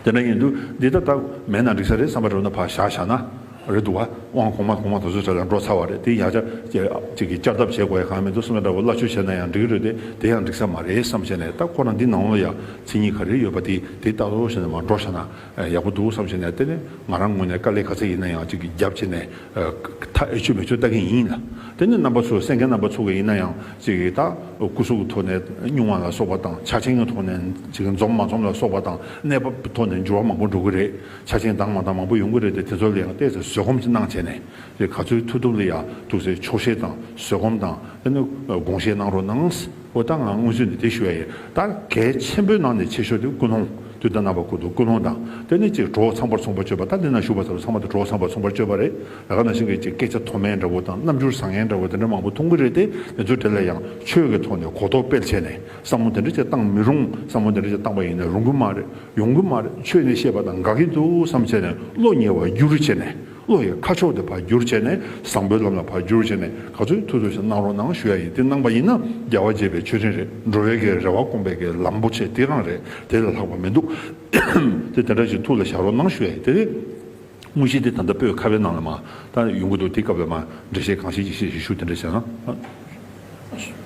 དེ་འདྲ་ཡིན་དུས་འདི་ལྟ་སྟབས་མེད་ན་འགྲིག་ས་རེད་བསམ་པ་འགྲོ་ན་ཕར་བཞག་བཞག་ན་རེད་འདུག་བ། དབང་གོང་མ་གོང་མ་དེ་ཚོའི་གྲས་ལ་འགྲོ་ཚར་བ་རེད། དེ་ཡང་བསྐྱར་ཅིག་གི་བསྐྱར་ལྡབ་བྱེད་དགོས་ཡ་གང་མི་འདུག་བསམ་ན་འདྲ་བོ་སླ་ཆོས་བྱས་ན་ཡང་འགྲིག་གི་རེད་དེ། དེ་ཡང་འགྲིག་ས་མ་རེད་བསམ་བྱས་ནས་ད་ཁོ་རང་འདི་ནང་ལ་ཡ་མཚན་ཉིད་ག་རེ་ཡོད་པ་དེ་དེ་ལྟ་རོགས་བྱས་ནས་མར་འགྲོ་བཞག་ན་ཡག་པོ་འདུག་བསམ་བྱས་ནས། དེ་ནས་ང་རང་ངོས་ནས་དཀའ་ལས་ག་ཚད་ཡིན་ན་ཡང་ཅིག་གི་རྒྱབ་བྱས་ནས། མཐའ་ཨེ་ཆོད་མེ་ཆོད་ལྟ་གི་ཡིན་ལ། དེ་ནས་རྣམ་པ་ཚོ་གསན་མཁན་རྣམ་པ་ཚོ་གི་ཡིན་ན་ཡང་ཅིག་གི་ད་སྐུ་གཟུགས་ཀྱི་ཐོག་ནས་སྙུང་བ་ལ་སོགས་པ་དང་། ཆ་རྐྱེན་གྱི་ཐོག་ནས་ཅིག་གི་འཛོམས་མ་འཛོམས་ལ་སོགས་པ་དང་། གནས་བབ་ཀྱི་ཐོག་ནས་འགྱུར་བ་མང་པོ་འགྲོ་གི་རེད། ཆ་རྐྱེན་དང་མ་དང་མང་པོ་ཡོང་གི་རེད་དེ། དེ་ཚོ་ལ་ཡང་ཏོག་ཙམ་བཟོད་སྒོམ་ཅིག་གནང་བྱས་ནས། དེ་ག་ཚོད་ཐུབ་ཐུབ་ལ་ཡང་ཐུགས་སྲས་ཆོག་ཤེས་དང་བཟོད་སྒོམ་དང་། དེ་ནས་དགོངས་བཞེས་གནང་རོགས་གནང་། འོ་ད་ང་སྔོན་ཚུད་ནས་དེ་ཞུ་ཡ་ཡིན། ད་གལ་ཆེན་པོའི་ནང་ནས་ཆེ་ཤོས་དེ་ཀུན་སློང་། དུས་དང་རྣམ་པ་ཀུན་ཏུ་ཀུན་སློང་དང་། དེ་ནས་ཅིག་གྲོགས་ཚངས་པར་མཚུངས་པར་སྤྱོད་པ། ད་འདི་ན་བཞུགས་པ་ཚོ་ཚང་མ་དང་གྲོགས་ཚངས་པར་མཚུངས་པར་སྤྱོད་པ་རེད། ད་ག་ནང་བཞིན་གྱི་ཅིག་སྐད་ཆ་མཐོ་དམན་འདྲ་བོ་དང་རྣམ་འགྱུར་བཟང་ངན་འདྲ་བོ་དེ་འདྲ་མང་པོ་མཐོང་གི་རེད་དེ། དེ་ཚོའི་གྲས་ལ་ཡང་ཆོས་ཀྱི་ཐོག་ནས་གོ་རྟོགས་སྤེལ་བྱས་ནས། བསམ་བློ་དེ་འདྲ་ཅིག་བཏང་མི་རུང་། བསམ་བློ་དེ་འདྲ་ཅིག་བཏང་པ་ཡིན་ན་རུང་གི་མ་རེད། ཡོང་གི་མ་རེད། ཆོས་ནས་བཤད་པ་དང་འགལ་གྱི་འདུག་བསམ་བྱས་ནས་བློ་ཉེ་བར་བསྒྱུར་བྱས་ནས། བློ་ཡི་ཁ་ཕྱོགས་དེ་ཕར་བསྒྱུར་བྱས་ནས་བཟང་པོའི་ལམ་ལ་ཕར་བསྒྱུར་བྱས་ནས་ག་ཚོད་ཐུབ་ཐུབ་ཞིག་གནང་རོགས་གནང་ཞུ་ཡ་ཡིན། དེ་གནང་པ་ཡིན་ན་རྒྱལ་བ་དགྱེས་པའི་མཆོད་སྤྲིན་རེད། འགྲོ་བའི་གི་རེ་བ་སྐོང་པའི་གི་ལམ་པོ་ཆེ་དེ་རང་རེད། དེ་ལས་ལྷག་པ་མི་འདུག་དེ་དེ་འདྲ་ཞིག་ཐུགས་ལ་བཞག་རོགས་གནང་ཞུ་ཡ་ཡིན། དེ་རེད། དངོས་གཞི་དེ་ད་ལྟ་བོད་ཁ་བའི་ནང་ལ་མ་ད་ཡོང་གི་འདུག་དེ་སྐབས་ལ་མ་འགྲེལ་བཤད་གང་ཤེས་ཅིག་བཤད་ཞུ་ཞུ་དེ་འདྲ་བྱས་ན།